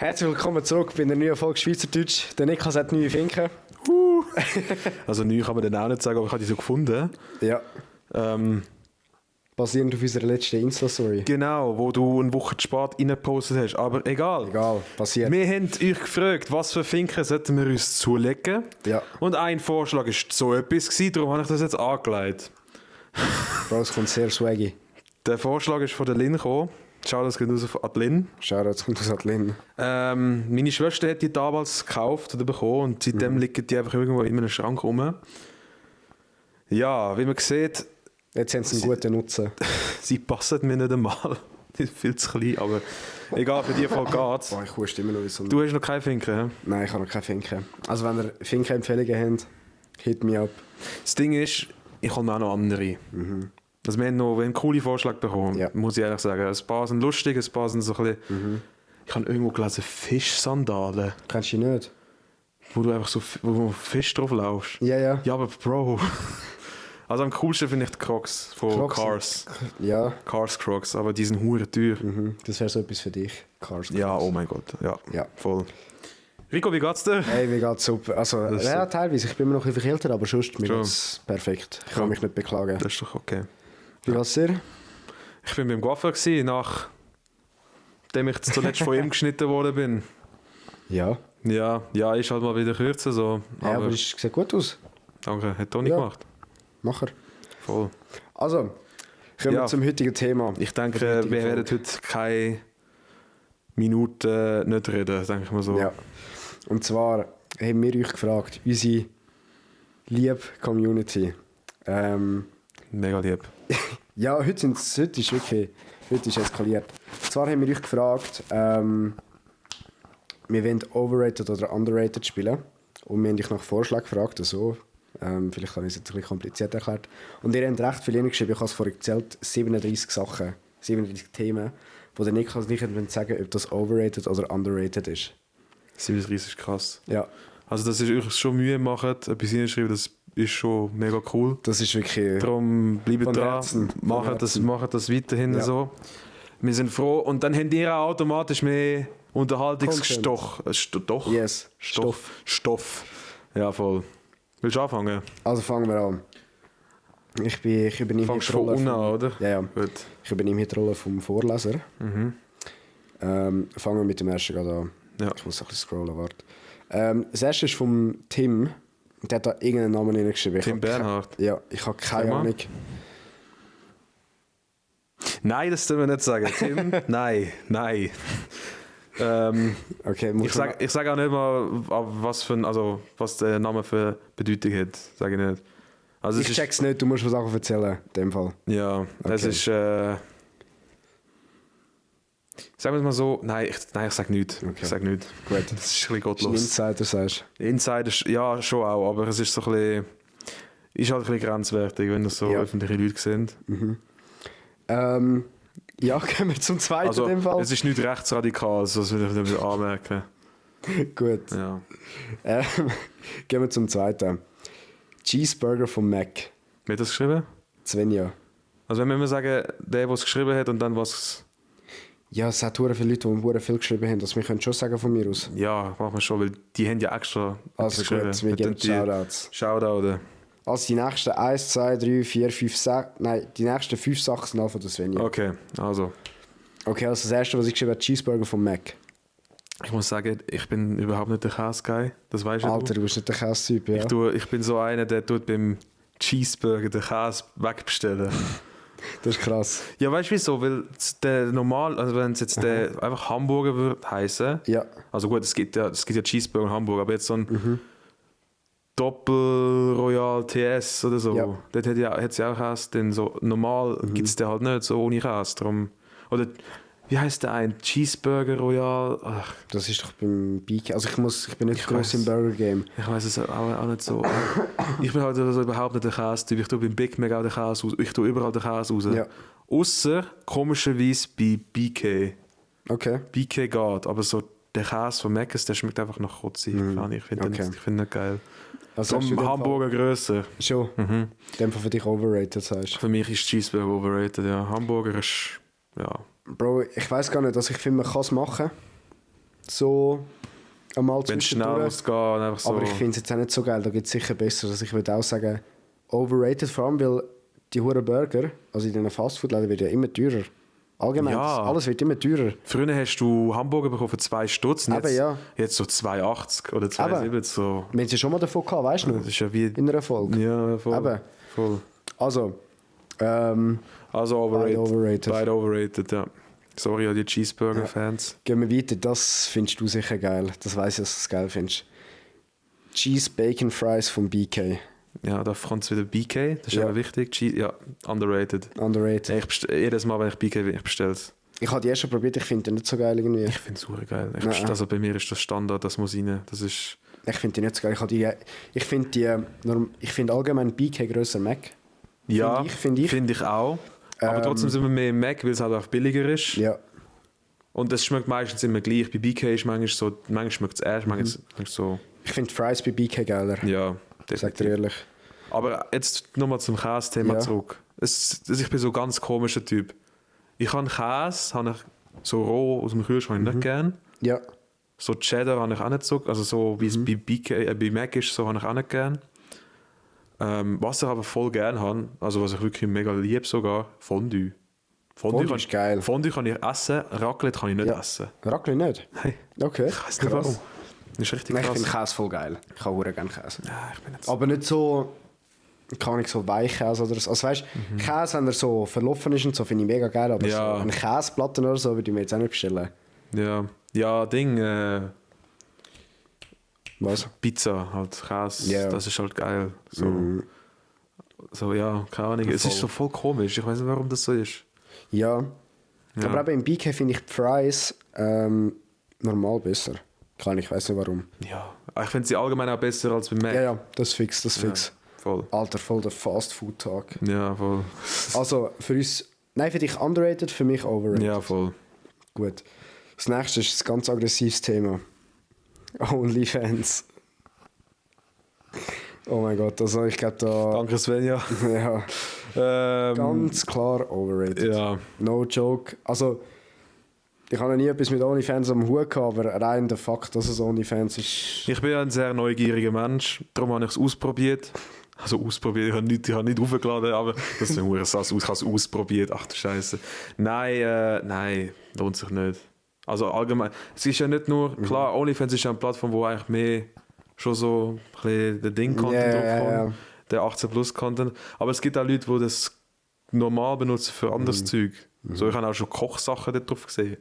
Herzlich willkommen zurück bei der neuen Folge Schweizerdeutsch. Der Niklas hat neue Finken. Also neu kann man dann auch nicht sagen, aber ich habe die so gefunden. Ja. Basierend auf unserer letzten Insta-Story. Genau, wo du eine Woche zu spät reingepostet hast. Aber egal. Egal, passiert. Wir haben euch gefragt, was für Finken sollten wir uns zulegen. Ja. Und ein Vorschlag war so etwas, darum habe ich das jetzt angelegt. Bro, es kommt sehr swaggy. Der Vorschlag ist von der Lynn gekommen. Schau, das geht raus von Adeline. Schau, jetzt kommt aus Adeline. Meine Schwester hat die damals gekauft oder bekommen und seitdem liegen die einfach irgendwo in einem Schrank rum. Ja, wie man sieht, Jetzt haben sie einen guten Nutzen. sie passen mir nicht einmal. Die sind viel zu klein, aber egal, für die Fall geht's. Boah, ich huste immer noch wie so ein... Du hast noch keine Finken, hä? Nein, ich habe noch keine Finken. Also wenn ihr Finken-Empfehlungen habt, hit me up. Das Ding ist, ich habe auch noch andere. Also wir haben einen coolen Vorschlag bekommen, Ja. muss ich ehrlich sagen. Ein paar sind lustig, ein paar sind so ein bisschen... Ich habe irgendwo gelesen, Fischsandalen, Kennst du die nicht? wo du einfach so wo Fisch drauf laufst. Ja, ja. Ja, aber Bro... Also am coolsten finde ich die Crocs von Crocs. Cars. Ja. Cars Crocs, aber die sind hure teuer. Das wäre so etwas für dich. Cars. Ja, oh mein Gott, ja, Ja. voll. Rico, wie geht's dir? Hey, mir geht's super. Also, Das ist ja, so. teilweise. Ich bin immer noch ein bisschen verkältet, aber sonst mir Schon. geht's perfekt. Ich kann mich nicht beklagen. Das ist doch okay. Wie geht's dir? Ich bin beim Coiffeur gewesen, nachdem ich zuletzt von ihm geschnitten worden bin. Ja. Ja, ist halt mal wieder kürzer so. Ja, aber es sieht gut aus. Danke, hat Toni Ja. gemacht. Macher. Voll. Also, kommen wir Ja. zum heutigen Thema. Ich denke, Der heutigen wir werden Folge. heute keine Minuten nicht reden, denke ich mal so. Ja. Und zwar haben wir euch gefragt, unsere liebe Community. Mega lieb. Ja, heute ist wirklich, heute ist eskaliert. Und zwar haben wir euch gefragt, wir wollen overrated oder underrated spielen. Und wir haben euch nach Vorschlag gefragt, also, vielleicht habe ich es jetzt ein bisschen kompliziert erklärt. Und ihr habt recht viel geschrieben, ich habe es vorhin gezählt, 37 Sachen, 37 Themen, wo der Niklas nicht sagen ob das overrated oder underrated ist. 37 ist krass. Ja, Also, dass ihr euch schon Mühe macht, etwas hinschreiben, das ist schon mega cool. das ist wirklich... Darum bleibt Von dran, Herzen. Von macht Herzen. das weiterhin Ja. so. Wir sind froh und dann habt ihr auch automatisch mehr Unterhaltungsstoff. Doch? Yes, Stoff. Ja, voll. Willst du anfangen? Also fangen wir an. Ich übernehme Fangst die du von Rolle unten an, oder? Ja, ja. Gut. Ich übernehme hier die Rolle vom Vorleser. Fangen wir mit dem ersten gerade an. Ja. Ich muss ein bisschen scrollen, warte. Das erste ist vom Tim. Der hat da irgendeinen Namen hineingeschrieben. Ich Tim habe Bernhard. Ja, ich habe keine Sag mal. Ahnung. Nein, das dürfen wir nicht sagen. Tim? Nein. Okay, muss Ich sag auch nicht mal, was der Name für Bedeutung hat. Sage ich nicht. Also es ich ist- check's nicht, du musst mir Sachen erzählen, in dem Fall. Ja, das Okay. ist. Sagen wir es mal so, nein, ich sage nichts. Okay. Ich sage nichts. Gut. Das ist ein bisschen Das ist ein gottlos. Insider, sagst Insider, ja, schon auch, aber es ist so ein bisschen. Ist halt ein bisschen grenzwertig, wenn das so Ja. öffentliche Leute sind. du. Ja, gehen wir zum zweiten Also, in dem Fall. es ist nicht rechtsradikal, das will ich nicht anmerken. Gut. Ja. Gehen wir zum zweiten. Cheeseburger vom Mac. Wer hat das geschrieben? Svenja. Also, wenn wir immer sagen, der es geschrieben hat und dann was. Ja, es hat verdammt viele Leute, die verdammt viel geschrieben haben. Das wir können schon sagen von mir aus. Ja, machen wir schon, weil die haben ja extra. Also etwas gut, wir geben Die Shoutouts. Shoutout. Also die nächsten 1, 2, 3, 4, 5, 6... Nein, die nächsten 5 Sachen sind alle von der Svenja. Okay, also. Okay, also das erste, was ich geschrieben habe, Cheeseburger vom Mac. Ich muss sagen, ich bin überhaupt nicht der Käse-Guy. Das weißt Alter, du bist nicht der Käse-Typ, ja. Ich bin so einer, der tut beim Cheeseburger den Käse wegbestellen. Das ist krass. Ja, weißt du wieso? Weil der normal, also wenn es jetzt der einfach Hamburger würde heißen, Ja. also gut, es gibt ja Cheeseburger und Hamburger, aber jetzt so ein Doppel Royal TS oder so, Ja. dort hat es ja auch Käse, denn so normal gibt es den halt nicht, so ohne Käse. Darum, oder wie heißt der ein? Cheeseburger Royal? Ach, Das ist doch beim BK. Also ich bin nicht Ich groß weiss. im Burger-Game. ich weiß es auch nicht so. Ich bin halt also überhaupt nicht der Käse-Typ. Ich tue beim Big Mac auch den Käse raus. Ich tue überall den Käse raus. Ja. Ausser komischerweise bei BK. Okay. BK geht, aber so der Käse von Mc's, der schmeckt einfach nach Kotze. Ich finde Okay. den find nicht geil. Also hast du in Zum dem Hamburger Größe. Fall- Schon. In dem Fall für dich overrated, sagst Für mich ist Cheeseburger overrated, ja. Hamburger ist, ja. du. Bro, ich weiß gar nicht, also ich finde, man kann es machen. so einmal Wenn es schnell zwischendurch. muss gehen, einfach so. Aber ich finde es jetzt auch nicht so geil, da gibt es sicher besser. Also ich würde auch sagen, overrated, vor allem weil die huren Burger, also in diesen Fastfood-Läden, wird ja immer teurer. Allgemein, Ja. alles wird immer teurer. Früher hast du Hamburger bekommen für 2 Stutz, und Eben, jetzt, ja. jetzt so 2,80 oder 2,70. So. Wir haben es ja schon mal davon gehabt, weißt du noch? Das ist ja wie... In einer Folge. Ja, voll. Eben. voll. Also, Also overrated. Beide overrated. Beide overrated, ja. Sorry an die Cheeseburger-Fans. gehen wir weiter. Das findest du sicher geil. Das weiss ich, dass du es geil findest. Cheese Bacon Fries von BK. Ja, da kommt es wieder BK, das ist Ja. aber wichtig. Ja, underrated. Underrated. Jedes Mal, wenn ich BK will, ich bestelle es. Ich habe die erst schon probiert, ich finde die nicht so geil irgendwie. Ich finde es super geil. Nein. Also bei mir ist das Standard, das muss rein. Das ist... Ich finde die nicht so geil. Ich finde allgemein BK grösser Mac. Ja, Finde ich. Finde ich auch. Aber trotzdem sind wir mehr im Mac, weil es halt auch billiger ist. Ja. Und es schmeckt meistens immer gleich. Bei BK ist manchmal so, manchmal schmeckt es erst, manchmal so, Ich finde Fries bei BK geiler. ja. Ich sag dir ehrlich. Aber jetzt nochmal zum Käse-Thema Ja. zurück. Ich bin so ein ganz komischer Typ. Ich habe Käse, habe ich so roh aus dem Kühlschrank nicht gern. Ja. So Cheddar habe ich auch nicht so, also so wie es bei bei Mac ist, so habe ich auch nicht gern. Was ich aber voll gern habe, also was ich wirklich mega liebe sogar, Fondue. Fondue ist geil. Fondue kann ich essen, Raclette kann ich nicht Ja. essen. Raclette nicht? Hey, Okay. ich weiß nicht warum. Das ist richtig Nein, ich krass. finde Käse voll geil. Ich habe sehr gerne Käse. Ja, ich bin jetzt... Aber nicht so, kann ich so Weichkäse oder so. Also weißt du, Käse, wenn er so verlaufen ist und so, finde ich mega geil. Aber Ja. so eine Käseplatte oder so würde ich mir jetzt auch nicht bestellen. Ja, ja, Ding, Was? Pizza, halt Käse, Ja. das ist halt geil. So, so ja, keine Ahnung. Es ist so voll komisch, ich weiß nicht, warum das so ist. Ja. Ja. Aber eben im BK finde ich die Fries normal besser. Ich weiß nicht warum. Ja, ich finde sie allgemein auch besser als bei Mac. Ja, das ist fix, das ist Ja, fix. voll. Alter, voll der Fast-Food-Tag. Ja, voll. Also für uns, nein, für dich underrated, für mich overrated. Ja, voll. Gut. Das nächste ist ein ganz aggressives Thema. OnlyFans. Oh mein Gott, also ich glaube da... Danke Svenja. Ja, ganz klar overrated. Ja, No joke. Also, ich habe noch nie etwas mit OnlyFans am Hut gehabt, aber rein der Fakt, dass es OnlyFans ist... ich bin ein sehr neugieriger Mensch, darum habe ich es ausprobiert. Also ausprobiert, ich habe nicht aufgeladen, aber das ist ein Hurensass, ich habe es ausprobiert, ach du Scheiße. Nein, lohnt sich nicht. Also allgemein, es ist ja nicht nur, klar, OnlyFans ist ja eine Plattform, wo eigentlich mehr schon so ein bisschen der Ding-Content draufkommt, der 18-Plus-Content, aber es gibt auch Leute, die das normal benutzen für anderes Zeug. So, ich habe auch schon Kochsachen dort drauf gesehen,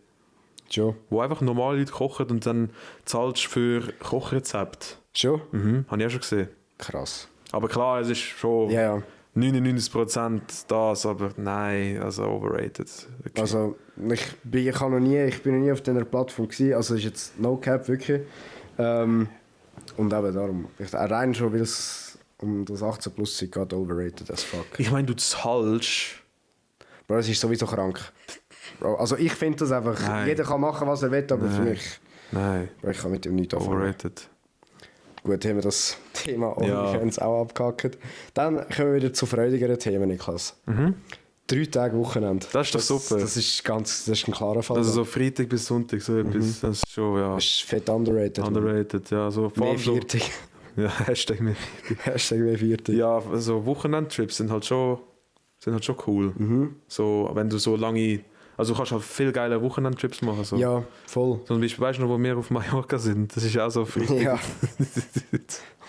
Schon? wo einfach normale Leute kochen und dann zahlst du für Kochrezepte. Schon? Habe ich auch schon gesehen. Krass. Aber klar, es ist schon Ja, ja. 99% das, aber nein, also overrated. Okay. Also, ich bin noch nie auf dieser Plattform gewesen, also ist jetzt no cap, wirklich. Und eben darum, rein schon, weil es um das 18 Plus geht, overrated as fuck. Ich meine, du zahlst. Bro, es ist sowieso krank. Bro, also ich finde das einfach, Nein. jeder kann machen, was er will, aber für Nein. mich, Nein, Bro, ich kann mit dem nichts anfangen. overrated. Gut, haben wir das Thema Ja. OnlyFans auch abgehakt. Dann kommen wir wieder zu freudigeren Themen, Niklas. 3 Tage Wochenende. Das ist doch super. Das ist ein klarer Fall. Also so Freitag bis Sonntag, so etwas, das ist schon, ja, Das ist fett underrated. underrated. Ja, so, vor Mehr allem so, Viertig. ja, Hashtag mehr. Hashtag mehr Viertig. Ja, so Wochenendtrips sind halt schon cool. So, wenn du so lange, also du kannst halt viel geile Wochenendtrips machen. So. Ja, voll. Zum Beispiel, weißt du noch, wo wir auf Mallorca sind? Das ist auch so Freitag. Ja.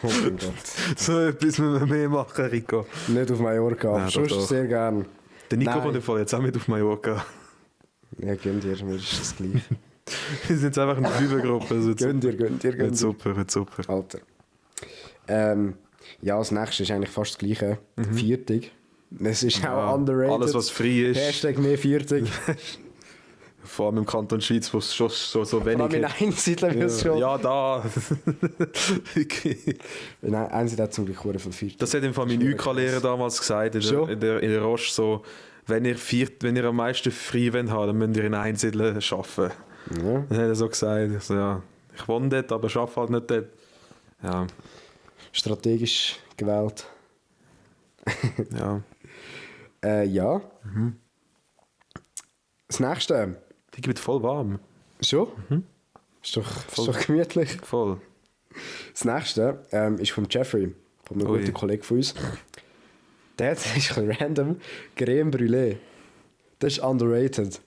Oh mein Gott. So etwas müssen wir mehr machen, Rico. Nicht auf Mallorca, aber Ja, doch, sonst doch. sehr gern. Der Nico Nein. kommt im Fall jetzt auch mit auf Mallorca. Ja, gönn dir, mir ist das gleich. Wir sind jetzt einfach in der Fünfergruppe. Also Gönn dir. wird super, wird super. Alter. Ja, das nächste ist eigentlich fast das gleiche. Viertig. Es ist auch underrated. Alles, was frei ist. Hashtag mehr Viertig. Vor allem im Kanton Schweiz, wo es schon so wenig Vor allem in ist. Einsiedeln wird es schon. Ja, da. Okay. In Einsiedeln hat zum Glück sehr viel Viertig. Das hat im Fall mein UK-Lehrer damals gesagt, Schon? in der Roche so, wenn ihr am meisten frei wollt haben, dann müsst ihr in Einsiedeln arbeiten. Ja. Dann hat er so gesagt, ich so, ja, ich wohne dort, aber arbeite halt nicht dort. Ja, Strategisch gewählt. ja. Ja. Das nächste. Die wird voll warm. Schon? Ist doch gemütlich. Voll. Das nächste ist vom Jeffrey, von einem Ui. guten Kollegen von uns. Der hat, ist ein bisschen random, Crème Brûlée. Das ist underrated.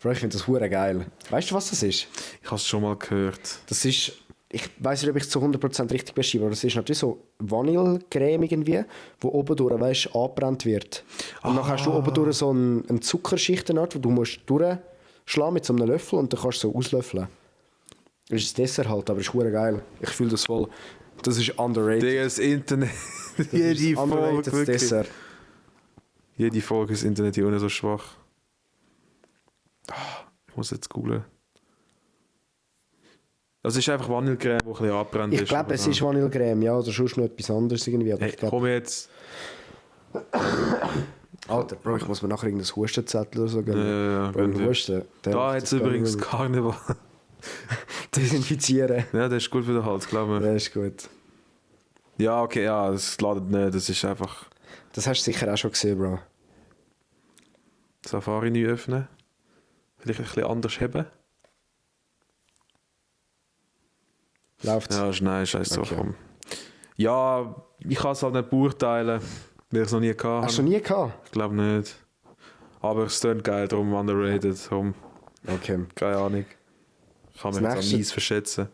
Bro, ich finde das hure geil. Weißt du, was das ist? Ich habe es schon mal gehört. Das ist, ich weiß nicht, ob ich es zu 100% richtig beschreibe, aber das ist natürlich so Vanillecreme irgendwie, wo oben durch, weißt, angebrannt wird. Und dann hast du oben durch so eine Zuckerschicht, wo du musst durchschlagen mit so einem Löffel und dann kannst du so auslöffeln. Das ist ein Dessert halt, aber es ist hure geil. Ich fühle das voll. Das ist underrated. Digga, das Internet. Das ist Jede ein Folge, underrated wirklich. Dessert. Jede Folge ist das Internet hier unten so schwach. Ich muss jetzt googlen. Das ist einfach Vanillecreme, die ein bisschen abbrennt ist. Ich glaube, es ist Vanillecreme, ja, oder sonst noch etwas anderes irgendwie. Aber Hey, ich glaub, komm jetzt. Alter, Bro, ich muss mir nachher irgendein Hustenzettel oder so geben. Ja, Bro, ein Husten. der Da hilft hat es das gar übrigens nicht Karneval. mehr. Desinfizieren. Ja, das ist gut für den Hals, glaub mir. Ja, ist gut. Ja, okay, ja, das ladet nicht. Das ist einfach Das hast du sicher auch schon gesehen, Bro. Safari neu öffnen. Vielleicht ein bisschen anders haben. Läuft's? Ja, ist nein, scheiß drauf. Okay. Komm. Ja, ich kann es halt nicht beurteilen, weil ich es noch nie gehabt Hast du habe. noch nie gehabt? Ich glaube nicht. Aber es klingt geil, darum underrated. Darum, Okay. keine Ahnung. Ich kann Das mich jetzt nächste- an mies verschätzen.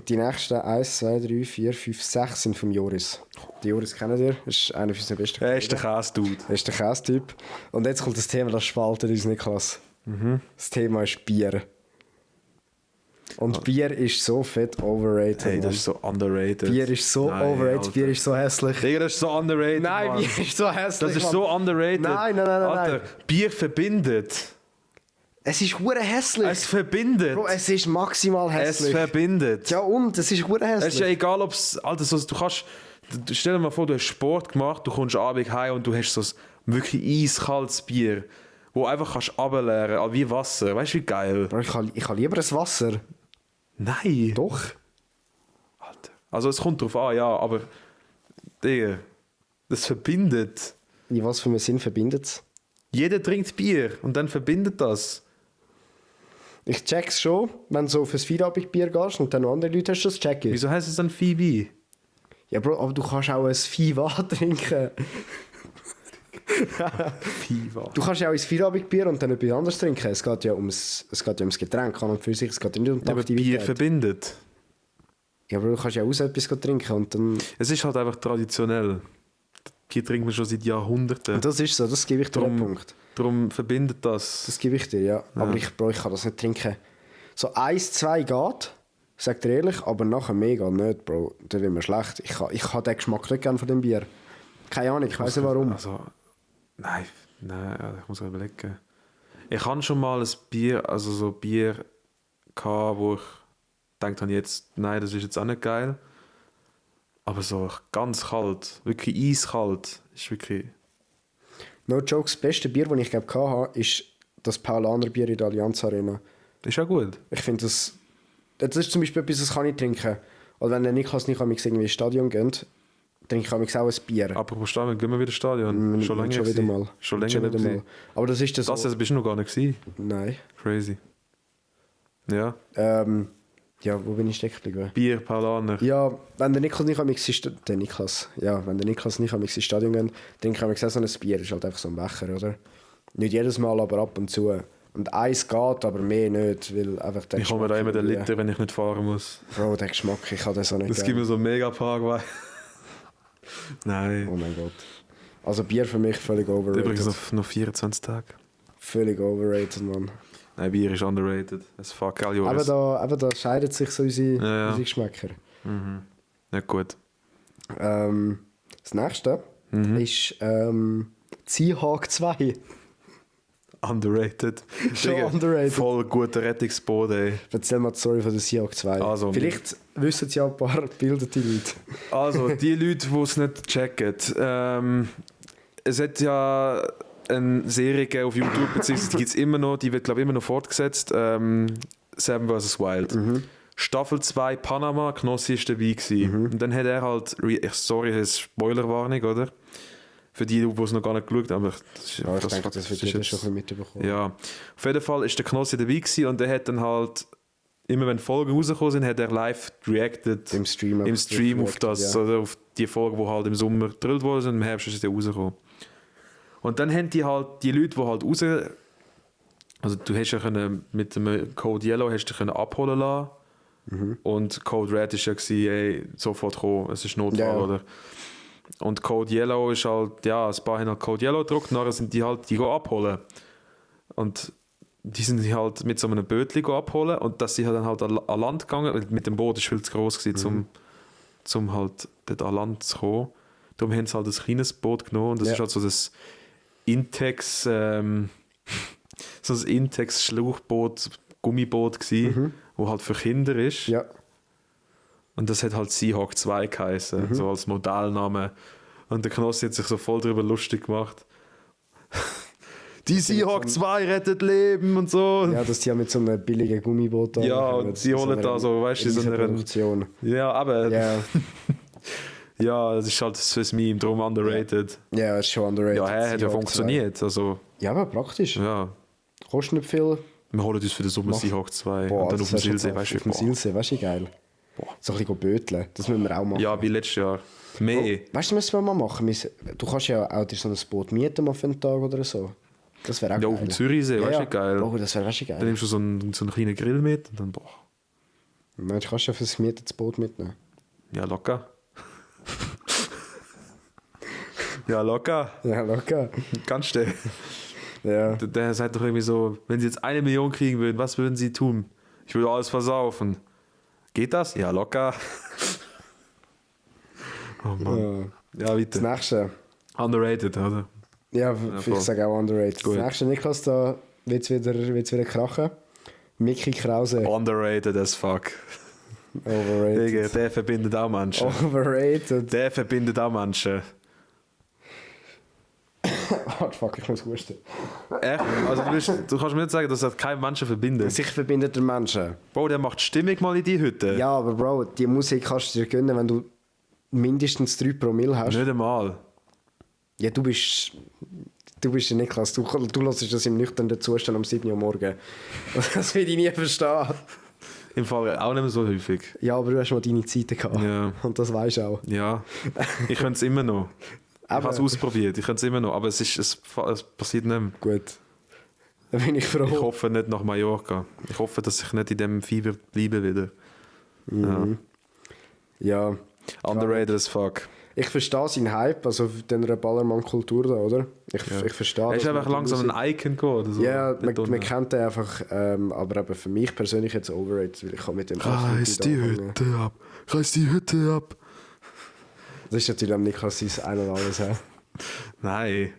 Die nächsten 1, 2, 3, 4, 5, 6 sind vom Joris. Die Joris kennen ihr, ist einer unserer besten Er ist der Käse-Dude. Er ist der Käse-Typ. Und jetzt kommt das Thema, das spaltet uns, Niklas. Das Thema ist Bier. Und Bier ist so fett overrated. Hey, Mann. das ist so underrated. Bier ist so Nein, overrated, Alter. Bier ist so hässlich. Digga, das ist so underrated. Nein, Mann. Bier ist so hässlich. Das ist Mann. so underrated. Nein, nein, nein, nein, Alter, nein. Bier verbindet. Es ist hure hässlich. Es verbindet. Bro, es ist maximal Es hässlich. verbindet. Ja und? Es ist hure Es ist ja hässlich. egal, ob es. Alter, so, du kannst. Stell dir mal vor, du hast Sport gemacht, du kommst abends heim und du hast so ein wirklich eiskaltes Bier, wo einfach kannst runterleeren, wie Wasser. Weißt du, wie geil? Bro, ich habe lieber ein Wasser. Nein. Doch. Alter. Also, es kommt drauf an, ja, aber. Digga, das verbindet. In was für einen Sinn verbindet es? Jeder trinkt Bier und dann verbindet das. Ich check's schon, wenn du so auf ein Feierabendbier gehst und dann noch andere Leute hast, das check ich. Wieso heißt es dann Phoebe? Ja, Bro, aber du kannst auch ein Fiva trinken. Phoebe. Du kannst ja auch ein Feierabendbier und dann etwas anderes trinken. Es geht ja ums Getränk an und für sich. Es geht ja nicht um die Aber Bier Aktivität. verbindet. Ja, aber du kannst ja auch so etwas trinken und dann... Es ist halt einfach traditionell. Bier trinkt man schon seit Jahrhunderten. Und das ist so, das gebe ich dir den Punkt. Darum verbindet das. Das gebe ich dir, ja. Aber Bro, ich kann das nicht trinken. So 1, 2 geht, sag dir ehrlich, aber nachher mehr geht nicht, Bro. Dann wird mir schlecht. Ich habe den Geschmack nicht gern von dem Bier. Keine Ahnung, ich weiß nicht warum. Also, nein, also ich muss überlegen. Ich hatte schon mal ein Bier, also so Bier gehabt, wo ich gedacht habe, jetzt, nein, das ist jetzt auch nicht geil. Aber so ganz kalt, wirklich eiskalt, ist wirklich... No jokes, das beste Bier, das ich glaube hatte, ist das Paulaner Bier in der Allianz Arena. Ist auch gut. Ich finde das ist zum Beispiel etwas, das kann ich trinken. Oder wenn der Niklas nicht irgendwie ins Stadion geht, trinke ich auch ein Bier. Apropos Stadion, gehen wir wieder ins Stadion. Schon länger Schon wieder gewesen. mal. Schon länger wieder gewesen. mal. Aber das ist das. Das bist du noch gar nicht gewesen. Nein. Crazy. Ja. Ja, wo bin ich stecken geblieben? Bier, Paulaner. Ja, wenn der Niklas nicht ins Stadion geht, trinke ich auch so ein Bier. Das ist halt einfach so ein Becher, oder? Nicht jedes Mal, aber ab und zu. Und eins geht, aber mehr nicht, weil einfach der Ich hole mir da immer den irgendwie- Liter, wenn ich nicht fahren muss. Bro, der Geschmack, ich kann das auch nicht Das gern. gibt mir so mega Parkway. Nein. Oh mein Gott. Also Bier für mich völlig overrated. Übrigens noch 24 Tage. Völlig overrated, Mann. Nein, Bier ist underrated. Es fuck all yours. Aber da scheiden sich so unsere, Ja. unsere Geschmäcker. Nicht gut. Das nächste ist Seahawk 2. Underrated. Schon Digga, underrated. Voll guter Rettungsboot, ey. Erzähl mal die Story von der Seahawk 2. Also, Vielleicht wissen es ja ein paar bildete Leute. Also, die Leute, die es nicht checken. Es hat ja eine Serie gegeben auf YouTube, beziehungsweise die gibt es immer noch, die wird, glaube ich, immer noch fortgesetzt. Seven vs. Wild. Staffel 2 Panama, Knossi war dabei gewesen. Und dann hat er halt, sorry, das ist Spoilerwarnung, oder? Für die es noch gar nicht geschaut haben. Aber Ja, ich denke, das wird jeder schon ein bisschen mitbekommen. Ja, auf jeden Fall ist der Knossi dabei gewesen und der hat dann halt immer wenn Folgen rausgekommen sind, hat er live reacted Im Stream auf das, ja. oder auf die Folgen, die halt im Sommer gedrillt worden sind, im Herbst ist es ja rausgekommen. Und dann haben die halt, die Leute, die halt raus... Also du hast ja können, mit dem Code Yellow hast du können abholen lassen. Und Code Red war ja gewesen, ey, sofort kommen, es ist Notfall, Ja. oder? Und Code Yellow ist halt, ja, ein paar haben halt Code Yellow gedruckt, nachher sind die halt, die gehen abholen. Und die sind halt mit so einem Bötli abholen und dass sie halt dann halt an Land gegangen, weil mit dem Boot war viel zu gross gewesen, zum halt dort an Land zu kommen. Darum haben sie halt ein kleines Boot genommen und das ist halt so das Intex, so ein Intex-Schlauchboot, Gummiboot gewesen, wo halt für Kinder ist. Ja. Und das hat halt Seahawk 2 geheißen, so als Modellname. Und der Knossi hat sich so voll darüber lustig gemacht. Die Seahawk 2 rettet Leben und so. Ja, dass die ja mit so einem billigen Gummiboot da. Ja, und die holen da so, weißt du, so eine Produktion. Ja, aber Ja, ja, das ist halt fürs Meme, darum underrated. ja, ist schon underrated. Ja, hat ja Seahawk funktioniert. Also, 2. Ja, aber praktisch. ja. Kostet nicht viel. Wir holen uns für den Sommer Seahawk 2 Boah, und dann das auf dem wär schon Silsee, tough. weißt du, Auf dem Silsee, weißt du, wie geil. So ein bisschen böteln. Das müssen wir auch machen. Ja, wie letztes Jahr. Mehr. Weißt du, was wir mal machen? Du kannst ja auch dir so ein Boot mieten mal für einen Tag oder so. Das wäre auch Ja, geil. auf dem Zürichsee, weißt du, wie geil. Oh, das wäre weißt du Dann geil. nimmst du so einen kleinen Grill mit und dann, boah. Meinst du, kannst ja fürs Mieten das Boot mitnehmen? Ja, locker. Ja, locker. Ja, locker. Kannst du. Ja. Der sagt doch irgendwie so, wenn sie jetzt 1 Million kriegen würden, was würden sie tun? Ich würde alles versaufen. Geht das? Ja, locker. Oh Mann. Ja. Ja, Das bitte. nächste. Underrated, oder? Ja, voll. ich sage auch underrated. Gut. Das nächste, Niklas, da wird es wieder krachen. Mickey Krause. Underrated as fuck. Overrated. Digga, der verbindet auch Menschen. Overrated. Der verbindet auch Menschen. Oh, fuck, ich muss husten. Echt? Also du kannst mir nicht sagen, dass das kein Menschen verbindet. Sich verbindet der Menschen. Bro, der macht Stimmung mal in die Hütte. Ja, aber Bro, die Musik kannst du dir gönnen, wenn du mindestens 3 Promille hast. Nicht einmal. Ja, du bist der Niklas. Du hörst das im nüchternen Zustand um 7 Uhr morgen. Das will ich nie verstehen. Im Fall auch nicht mehr so häufig. Ja, aber du hast mal deine Zeiten gehabt. Ja. Und das weisst du auch. Ja, ich könnte es immer noch. Ich Aber- habe es ausprobiert, ich könnte es immer noch, aber es passiert nicht mehr. Gut. Da bin ich froh. Ich hoffe nicht nach Mallorca. Ich hoffe, dass ich nicht in dem Fieber bleibe wieder. Ja. Underrated as fuck. Ich verstehe seinen Hype, also dieser Ballermann-Kultur da, oder? Ich verstehe Er ist das einfach mit der langsam Musik. ein Icon geworden. So Ja, dort unten. man kennt den einfach, aber eben für mich persönlich jetzt overrated, weil ich kann mit dem Reiß die Hütte ab, reiß die Hütte ab. Das ist natürlich am Niklas sein Ein und Alles. He? Nein,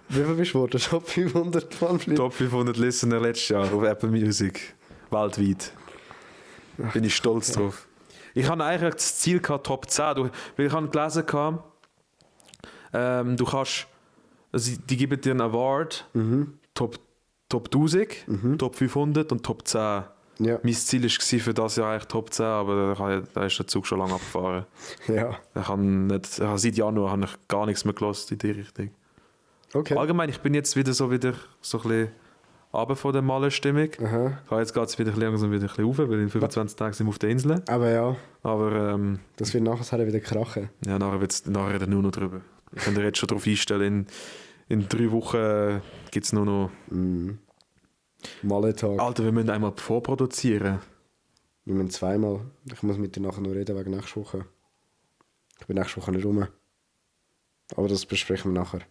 Wie viel bist du geworden? Top 500 Mann? Top 500 Listener letztes Jahr auf Apple Music. Weltweit. Bin ich stolz drauf. Ich hatte eigentlich das Ziel gehabt, Top 10. Weil ich habe gelesen, du kannst, also die geben dir einen Award, Top 1000, Top 500 und Top 10. Ja. Mein Ziel war für das Jahr eigentlich Top 10, aber da ist der Zug schon lange abgefahren. Ja. Seit Januar habe ich gar nichts mehr gehört in die Richtung. Okay. Allgemein, ich bin jetzt wieder so ein bisschen runter von der Malle-Stimmung. Aha. Jetzt geht es wieder langsam wieder ein bisschen rauf, weil in 25 Tagen sind wir auf der Insel. Aber ja, Aber das wird nachher wieder krachen. ja, nachher reden wir nur noch drüber. Ich kann dir jetzt schon darauf einstellen, in 3 Wochen gibt es nur noch... Malle-Tag. Alter, wir müssen einmal vorproduzieren. Wir müssen zweimal. Ich muss mit dir nachher noch reden wegen nächster Woche. Ich bin nächste Woche nicht rum. Aber das besprechen wir nachher.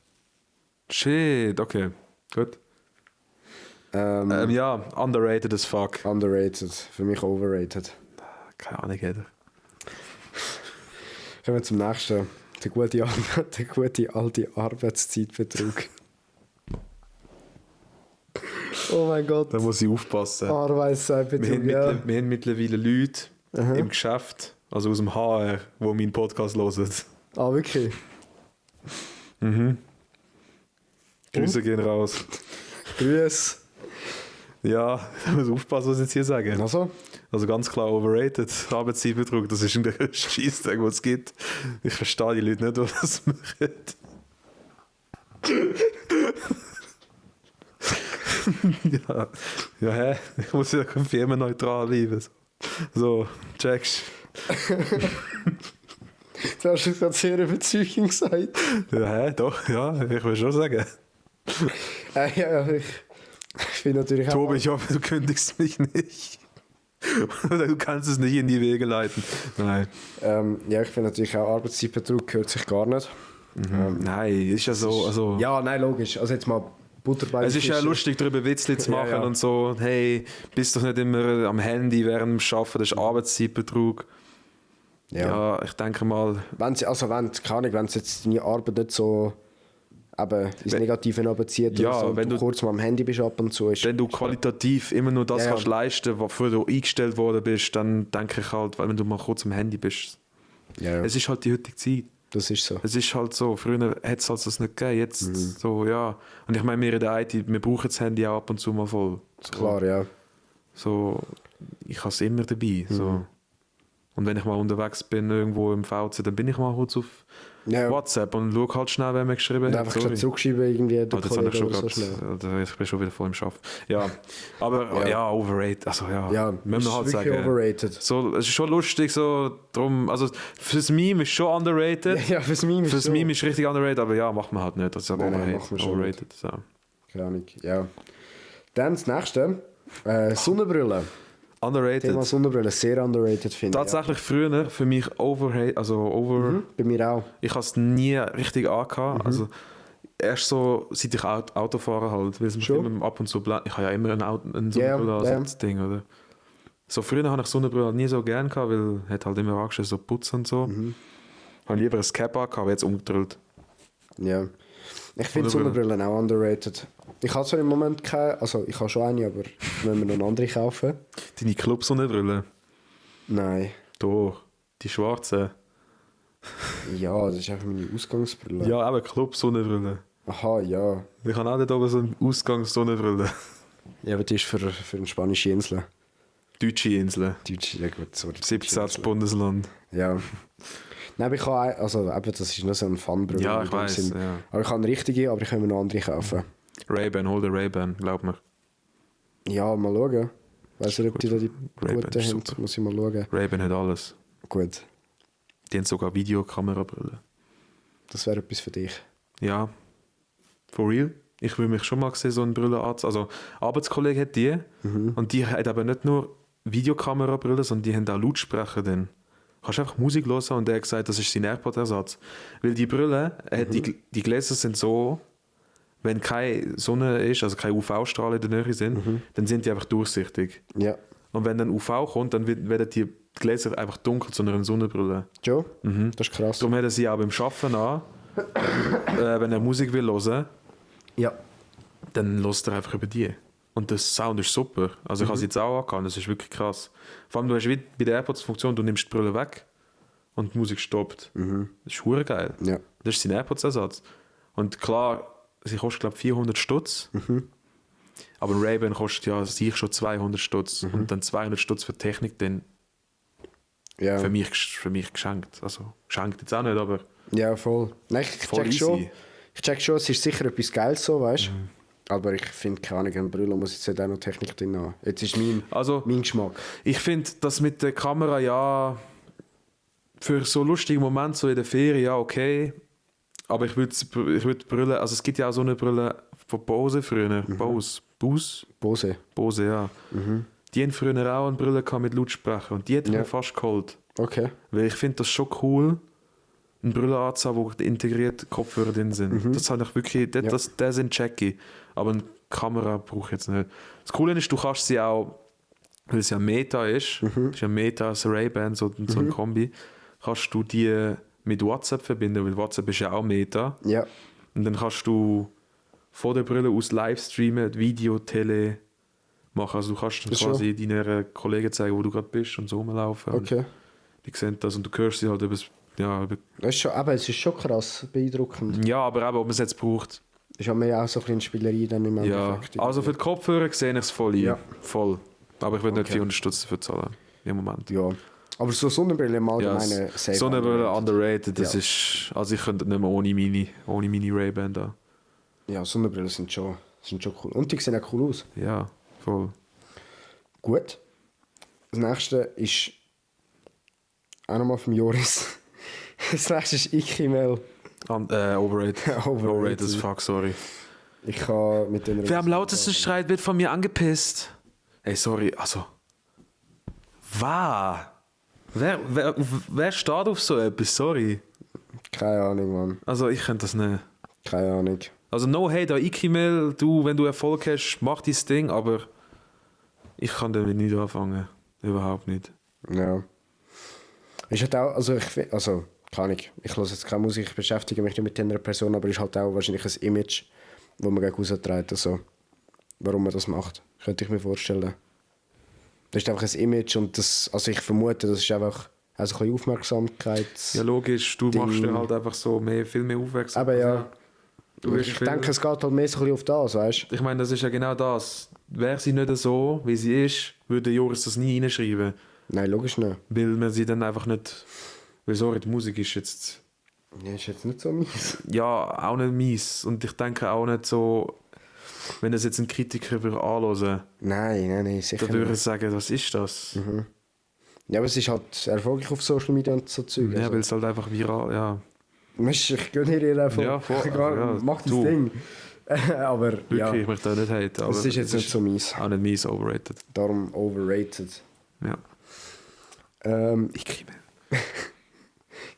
Shit, okay. Gut. Ja, underrated as fuck. Underrated. Für mich overrated. Keine Ahnung, jeder. Kommen wir zum nächsten. Der gute alte Arbeitszeitbetrug. Oh mein Gott. Da muss ich aufpassen. Arbeitszeitbetrug, ja. Wir haben mittlerweile Leute im Geschäft, also aus dem HR, die meinen Podcast hören. Ah, wirklich? Grüße gehen raus. Grüß. Ja, ich muss aufpassen, was ich jetzt hier sage. Also? Also ganz klar overrated. Arbeitszeitbetrug, das ist der größte Scheisstag, den es gibt. Ich verstehe die Leute nicht, die das machen. ja, hä? Ich muss ja firmenneutral bleiben. So. So, checkst. Du hast es gerade sehr überzeugend gesagt. Ja, hä? Doch, ja, ich will schon sagen. Ja, ich finde natürlich Tobi, ich hoffe, du kündigst mich nicht. Oder du kannst es nicht in die Wege leiten. Nein. Ja, ich finde natürlich auch Arbeitszeitbetrug gehört sich gar nicht. Nein, ist ja so. Also, Ja, nein, logisch. Also jetzt mal Butter bei es den ist ja Fischen. lustig, darüber Witzli zu machen Ja, ja. und so. Hey, bist doch nicht immer am Handy während dem Arbeiten, das ist Arbeitszeitbetrug. Ja, ich denke mal. Wenn jetzt deine Arbeit nicht so eben ins Negative bezieht Ja, oder so, und wenn du du- kurz mal am Handy bist ab und zu, ist Wenn du qualitativ immer nur das Ja, ja. kannst leisten, wofür du eingestellt worden bist, dann denke ich halt, weil wenn du mal kurz am Handy bist. ja, Es ist halt die heutige Zeit. das ist so. Es ist halt so, früher hätte es halt das nicht gegeben, jetzt so, ja. Und ich meine, wir in der IT, wir brauchen das Handy auch ab und zu mal voll. So, Klar, ja. so ich habe es immer dabei, so. Und wenn ich mal unterwegs bin, irgendwo im VC, dann bin ich mal kurz auf Ja. WhatsApp und schaue halt schnell, wer mir geschrieben Und hat. einfach Sorry. schnell zurückschreiben irgendwie. Oh, jetzt habe ich schon so grad, schnell. oder ich bin schon wieder voll im Schaffen. Ja, aber ja, overrated. Also ja, Ja, müssen wir halt ist wirklich sagen. overrated. So, es ist schon lustig, so drum. Also fürs Meme ist schon underrated. Ja, fürs Meme ist Fürs so. Meme ist richtig underrated, aber ja, macht man halt nicht. Das ist aber Nein, machen wir schon overrated. So. Keine Ahnung, ja. Dann das nächste. Sonnenbrille. Underrated. Thema Sonnenbrille, sehr underrated finde ich. Tatsächlich früher für mich overrated, also over. Ja. Bei mir auch. Ich habe es nie richtig angehabt. Also erst so, seit ich Auto fahre halt, weil es mich Schon? immer ab und zu ich habe ja immer ein Ja, Sonnenbrille als ja. das Ding, oder? So früher habe ich Sonnenbrille halt nie so gern gehabt, weil hat halt immer angeschaut, so Putz und so. Habe lieber ein Cap angehabt, aber jetzt umgedrillt. Ja. Ich finde Sonnenbrille. Sonnenbrillen auch underrated. Ich habe zwar im Moment keine, also ich habe schon eine, aber wenn wir noch eine andere kaufen? Deine Club-Sonnenbrille? Nein. Doch, die schwarze. Ja, das ist einfach meine Ausgangsbrille. Ja, eben Club-Sonnenbrille. Aha, ja. Ich habe auch dort oben so eine Ausgangs-Sonnenbrille. Ja, aber die ist für eine spanische Insel. Deutsche Insel. Deutsche, ja gut, sorry. 17. Bundesland. Ja. Nein, aber ich habe, also eben, das ist nur so ein Fun-Brille. Ja, in ich dem weiss, Sinn. ja. Aber ich habe eine richtige, aber ich kann mir noch andere kaufen. Ray-Ban, hol dir Ray-Ban, glaub mir. Ja, mal schauen. Weißt du, ob die da die Ray-Ban guten ist haben? super. Muss ich mal schauen. Ray-Ban hat alles. Gut, Die haben sogar Videokamerabrille. das wäre etwas für dich. Ja, for real. Ich will mich schon mal sehen, so eine Brille anziehen. Also, ein Arbeitskollege hat die. Und die hat aber nicht nur Videokamerabrille, sondern die haben auch Lautsprecher drin. Du kannst einfach Musik hören und er hat gesagt, das ist sein AirPod-Ersatz. Weil die Brille, die Gläser sind so, wenn keine Sonne ist, also keine UV-Strahlen in der Nähe sind, dann sind die einfach durchsichtig. Ja. Und wenn dann UV kommt, dann werden die Gläser einfach dunkel zu einer Sonnenbrille. Joe? Das ist krass. Darum hat er sie auch beim Arbeiten an. Wenn er Musik will hören, Ja. dann hört er einfach über die. Und der Sound ist super. Also ich habe sie jetzt auch angehabt, das ist wirklich krass. Vor allem, du hast wie bei der AirPods-Funktion, du nimmst die Brille weg und die Musik stoppt. Das ist verdammt geil. Ja. Das ist sein AirPods-Ersatz. Und klar, sie kostet glaube ich 400 Stutz. Aber ein Ray-Ban kostet ja sich schon 200 Stutz. Und dann 200 Stutz für Technik, dann Ja. für mich geschenkt. Also geschenkt jetzt auch nicht, aber Ja, voll. Nein, ich Voll check schon. easy. Ich check schon, es ist sicher etwas Geiles so, weißt du? Aber ich finde, keine Ahnung, eine Brille muss jetzt nicht auch noch Technik drin haben. Jetzt ist also mein Geschmack. ich finde das mit der Kamera ja für so lustige Momente so in der Ferien ja okay. Aber ich würd Brille, also es gibt ja auch so eine Brille von Bose früher. Bose. Ja. Die haben früher auch eine Brille gehabt mit Lautsprecher und die hätte ich Ja. mir fast geholt. Okay. Weil ich finde das schon cool, eine Brille anzuhaben, wo integriert Kopfhörer drin sind. Das habe ich wirklich, das sind checky. Aber eine Kamera brauche ich jetzt nicht. Das Coole ist, du kannst sie auch, weil es ja Meta ist, ist ja Meta als Ray-Ban, so ein Kombi, kannst du die mit WhatsApp verbinden, weil WhatsApp ist ja auch Meta. Ja. Und dann kannst du von der Brille aus live streamen, Video, Tele machen. Also du kannst dann Das quasi deinen Kollegen zeigen, wo du gerade bist und so rumlaufen. Okay. Und die sehen das und du hörst sie halt über Das ist schon, aber es ist schon krass beeindruckend. ja, aber eben, ob man es jetzt braucht. Das ist ja mehr auch so ein bisschen Spielerei dann im Ja, Endeffekt. also für die Kopfhörer sehe ich es voll ein. Ja. Voll. Aber ich will nicht Okay. 400 Stutz dafür zahlen. Im Moment. Ja. Aber so Sonnenbrille im Ja, Allgemeinen sehr so eine Brille underrated. underrated, das Ja. ist. Also ich könnte nicht mehr ohne Mini Ray-Ban da. Ja, Sonnenbrillen sind schon cool. Und die sehen auch cool aus. Ja, voll. Gut. Das nächste ist auch nochmal vom Joris. Das nächste ist Ikimel. Overrated. Overrated as fuck, sorry. Ich kann mit den... Wer am lautesten schreit, wird von mir angepisst. Ey, sorry, also... Wer steht auf so etwas? Sorry. Keine Ahnung, Mann. Also, ich könnte das nicht. Keine Ahnung. Also, no hate an Ikimel, du, wenn du Erfolg hast, mach dein Ding, aber ich kann damit nicht anfangen. Überhaupt nicht. Ja. Ist halt auch, also kann ich höre jetzt keine Musik, ich beschäftige mich nicht mit dieser Person, aber ist halt auch wahrscheinlich ein Image, das man gegen rausträgt, also warum man das macht, könnte ich mir vorstellen. Das ist einfach ein Image und das, also ich vermute, das ist einfach also ein bisschen Aufmerksamkeit. Ja, logisch, du Ding. machst dir halt einfach so viel mehr Aufmerksamkeit. Aber ja, Du ich denke, es geht halt mehr so ein bisschen auf das, weißt du? Ich meine, das ist ja genau das. Wäre sie nicht so, wie sie ist, würde Joris das nie reinschreiben. Nein, logisch nicht. Weil man sie dann einfach nicht... Weil sorry, die Musik ist jetzt... Ja, ist jetzt nicht so mies. Ja, auch nicht mies. Und ich denke auch nicht so... Wenn das jetzt ein Kritiker würde anhören, Nein, sicher dann würde er nicht. sagen, was ist das? Ja, aber es ist halt erfolgreich auf Social Media und so Zeug. Ja, also. weil es halt einfach viral... Ja, Weißt du, ich gönne ihr einfach. Ja, voll, ja, mach das du. Ding. Aber wirklich, ja, ich möchte auch nicht haten. Aber das ist jetzt nicht so mies. auch nicht mies, overrated. Darum overrated. Ja. Ich kriege...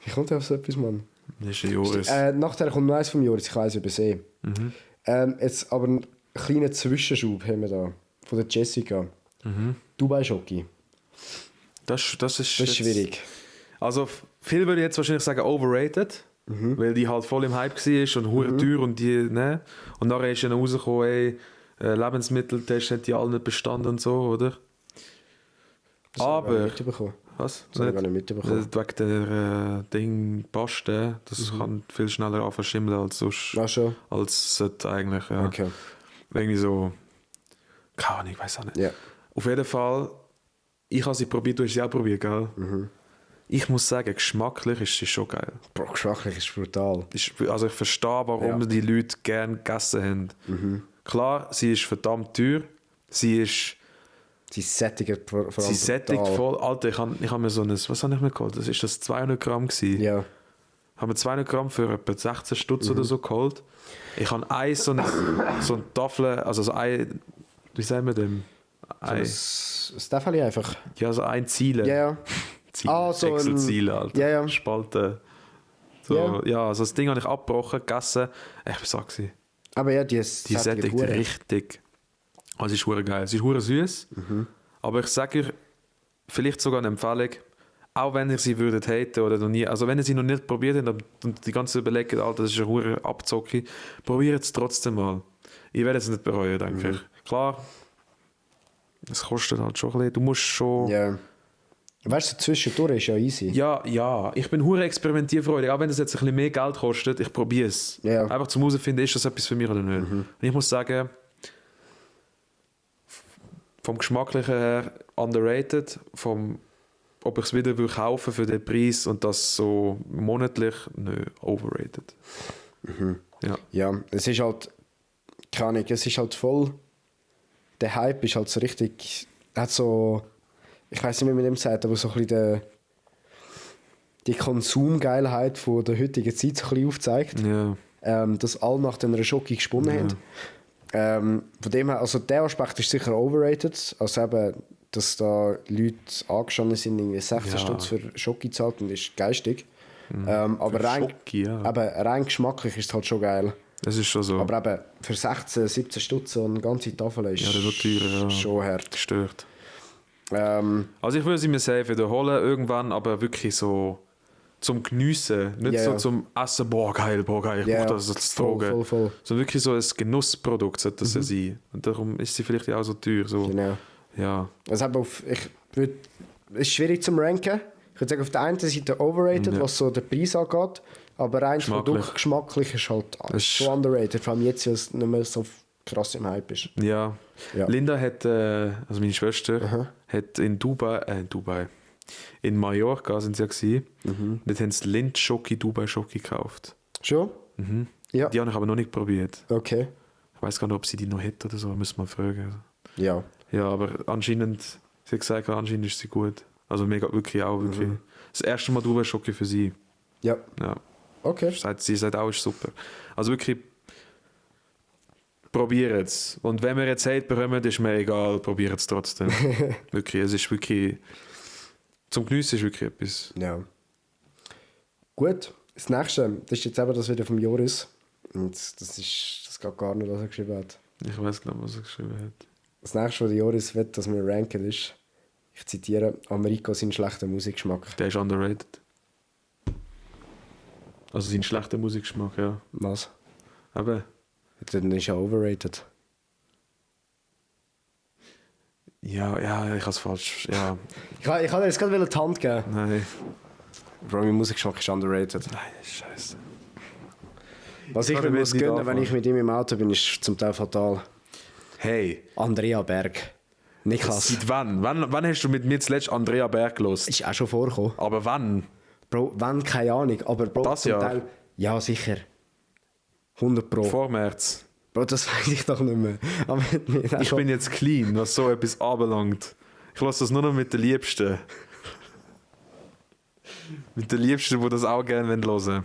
Wie kommt der auf so etwas, Mann? Das ist ein Joris. Nachher kommt noch eins vom Joris, ich habe es übersehen. Jetzt aber einen kleinen Zwischenschub haben wir da. Von der Jessica. Dubai Schoki. Das ist Das ist schwierig. Also, viel würde ich jetzt wahrscheinlich sagen overrated, weil die halt voll im Hype war und hure teuer und die, ne? Und nachher ist ja noch rausgekommen, ey, Lebensmitteltest hat die alle nicht bestanden und so, oder? Das habe ich gar Aber, nicht mitbekommen. was? Das habe ich gar nicht mitbekommen. Wegen der Ding Paste, das kann viel schneller anfangen schimmeln als sonst, Ach schon? als sollte eigentlich, ja. Okay. Irgendwie so, keine Ahnung, ich weiß auch nicht. Ja. Auf jeden Fall, ich habe sie probiert, du hast sie auch probiert, gell? Ich muss sagen, geschmacklich ist sie schon geil. Bro, geschmacklich ist brutal. Also ich verstehe, warum Ja. die Leute gerne gegessen haben. Klar, sie ist verdammt teuer. Sie Sättigt vor allem sättigt brutal. voll. Alter, ich hab mir so ein... Was habe ich mir geholt? Das 200 Gramm gewesen. Ja. Haben wir 200 Gramm für etwa 16 Stutz oder so geholt. Ich habe so eine Tafel... Also so ein... Wie sagen wir dem? Das Stefali einfach. Ja, so ein Ziele. Ja, ja. Ziele. Ah, so ein- Excel-Ziele, Alter. Ja, ja. Spalten. So, Ja. ja, also das Ding habe ich abgebrochen, gegessen. Ich bin so gewesen. Aber ja, die Die sättigt hure. richtig. Also, sie ist hure geil. Sie ist hure süß. Aber ich sage euch, vielleicht sogar eine Empfehlung, auch wenn ihr sie würdet haten oder noch nie, also wenn ihr sie noch nicht probiert habt und die ganze überlegen, Alter, das ist eine hure Abzocke, probiert es trotzdem mal. Ich werde es nicht bereuen, denke ich. Klar, es kostet halt schon ein bisschen. Du musst schon... Ja. Weißt du, zwischendurch ist ja easy. Ja, ich bin hure experimentierfreudig, auch wenn es jetzt ein bisschen mehr Geld kostet, ich probiere es. Ja. Einfach zum herausfinden, ist das etwas für mich oder nicht. Und ich muss sagen, vom Geschmacklichen her underrated, ob ich es wieder will kaufen für den Preis und das so monatlich, nö, overrated. Ja. Ja, es ist halt, keine Ahnung, es ist halt voll, der Hype ist halt so richtig, hat so, ich weiß nicht, wie man dem sagt, aber so ein bisschen die Konsumgeilheit von der heutigen Zeit so ein bisschen aufzeigt. Ja. Dass alle nach einer Schoki gesponnen haben. Von dem her, also der Aspekt ist sicher overrated, also eben, dass da Leute angestanden sind, irgendwie 16 Ja. Stutz für Schoki zahlt und ist geistig. Aber rein, Schoki, ja. eben, rein geschmacklich ist es halt schon geil. Das ist schon so. Aber eben, für 16, 17 Stutz so eine ganze Tafel ist Ja, das wird teuer, ja. schon hart. Gestört. Ähm, Also ich würde sie mir safe wiederholen irgendwann, aber wirklich so zum Geniessen, nicht Ja, so ja. zum Essen, boah geil, ich Ja, brauche das als voll, Droge. voll. So wirklich so ein Genussprodukt sollte das ja sein. Und darum ist sie vielleicht auch so teuer. So. genau. Ja. Also eben es ist schwierig zum ranken. Ich würde sagen, auf der einen Seite overrated, Ja. was so den Preis angeht, aber rein Geschmacklich. produktgeschmacklich ist halt ist- schon underrated, vor allem jetzt, weil es nicht mehr so krass im Hype ist. Ja. Ja. Linda hat, also meine Schwester, hat in Mallorca sind sie ja gewesen. Dort haben sie Lindt-Schoki, Dubai-Schoki gekauft. Schon? Ja. Die habe ich aber noch nicht probiert. Okay. Ich weiß gar nicht, ob sie die noch hat oder so, müssen wir mal fragen. Ja. Ja, aber anscheinend Sie hat gesagt, anscheinend ist sie gut. Also mega, wirklich auch, wirklich. Das erste Mal drüber ist okay für sie. Ja. Ja. Okay. Sie sagt auch, ist super. Also wirklich, probiert es. Und wenn wir jetzt Hate bekommen, ist mir egal, probiert es trotzdem. Wirklich, es ist wirklich, zum Geniessen ist wirklich etwas. Ja. Gut, das nächste, das ist jetzt eben das wieder vom Joris. Und das geht gar nicht, was er geschrieben hat. Ich weiß glaube was er geschrieben hat. Das nächste, was der Joris will, dass wir ranken, ist, ich zitiere, Americo seinen schlechten Musikgeschmack. Der ist underrated. Also sein schlechter Musikgeschmack, ja. Was? Aber Dann ist er overrated. ja, ich habe es falsch. Ja, Ich wollte dir jetzt gerade die Hand geben. nein. Bro, mein Musikgeschmack ist underrated. Nein, das ist scheiße. Was ich mir damit muss nicht gönnen, wenn anfangen. ich mit ihm im Auto bin, ist zum Teil fatal. Hey, Andrea Berg. Niklas. seit wann? Wann hast du mit mir zuletzt Andrea Berg gelost? Ist auch schon vorgekommen. Aber wann? Bro, wenn, keine Ahnung. Aber Bro, Das zum Jahr? Teil... Ja, sicher. 100 Pro. Vor März. Bro, das weiß ich doch nicht mehr. Aber Ich bin jetzt clean, was so etwas anbelangt. Ich lasse das nur noch mit den Liebsten. Mit den Liebsten, die das auch gerne hören wollen.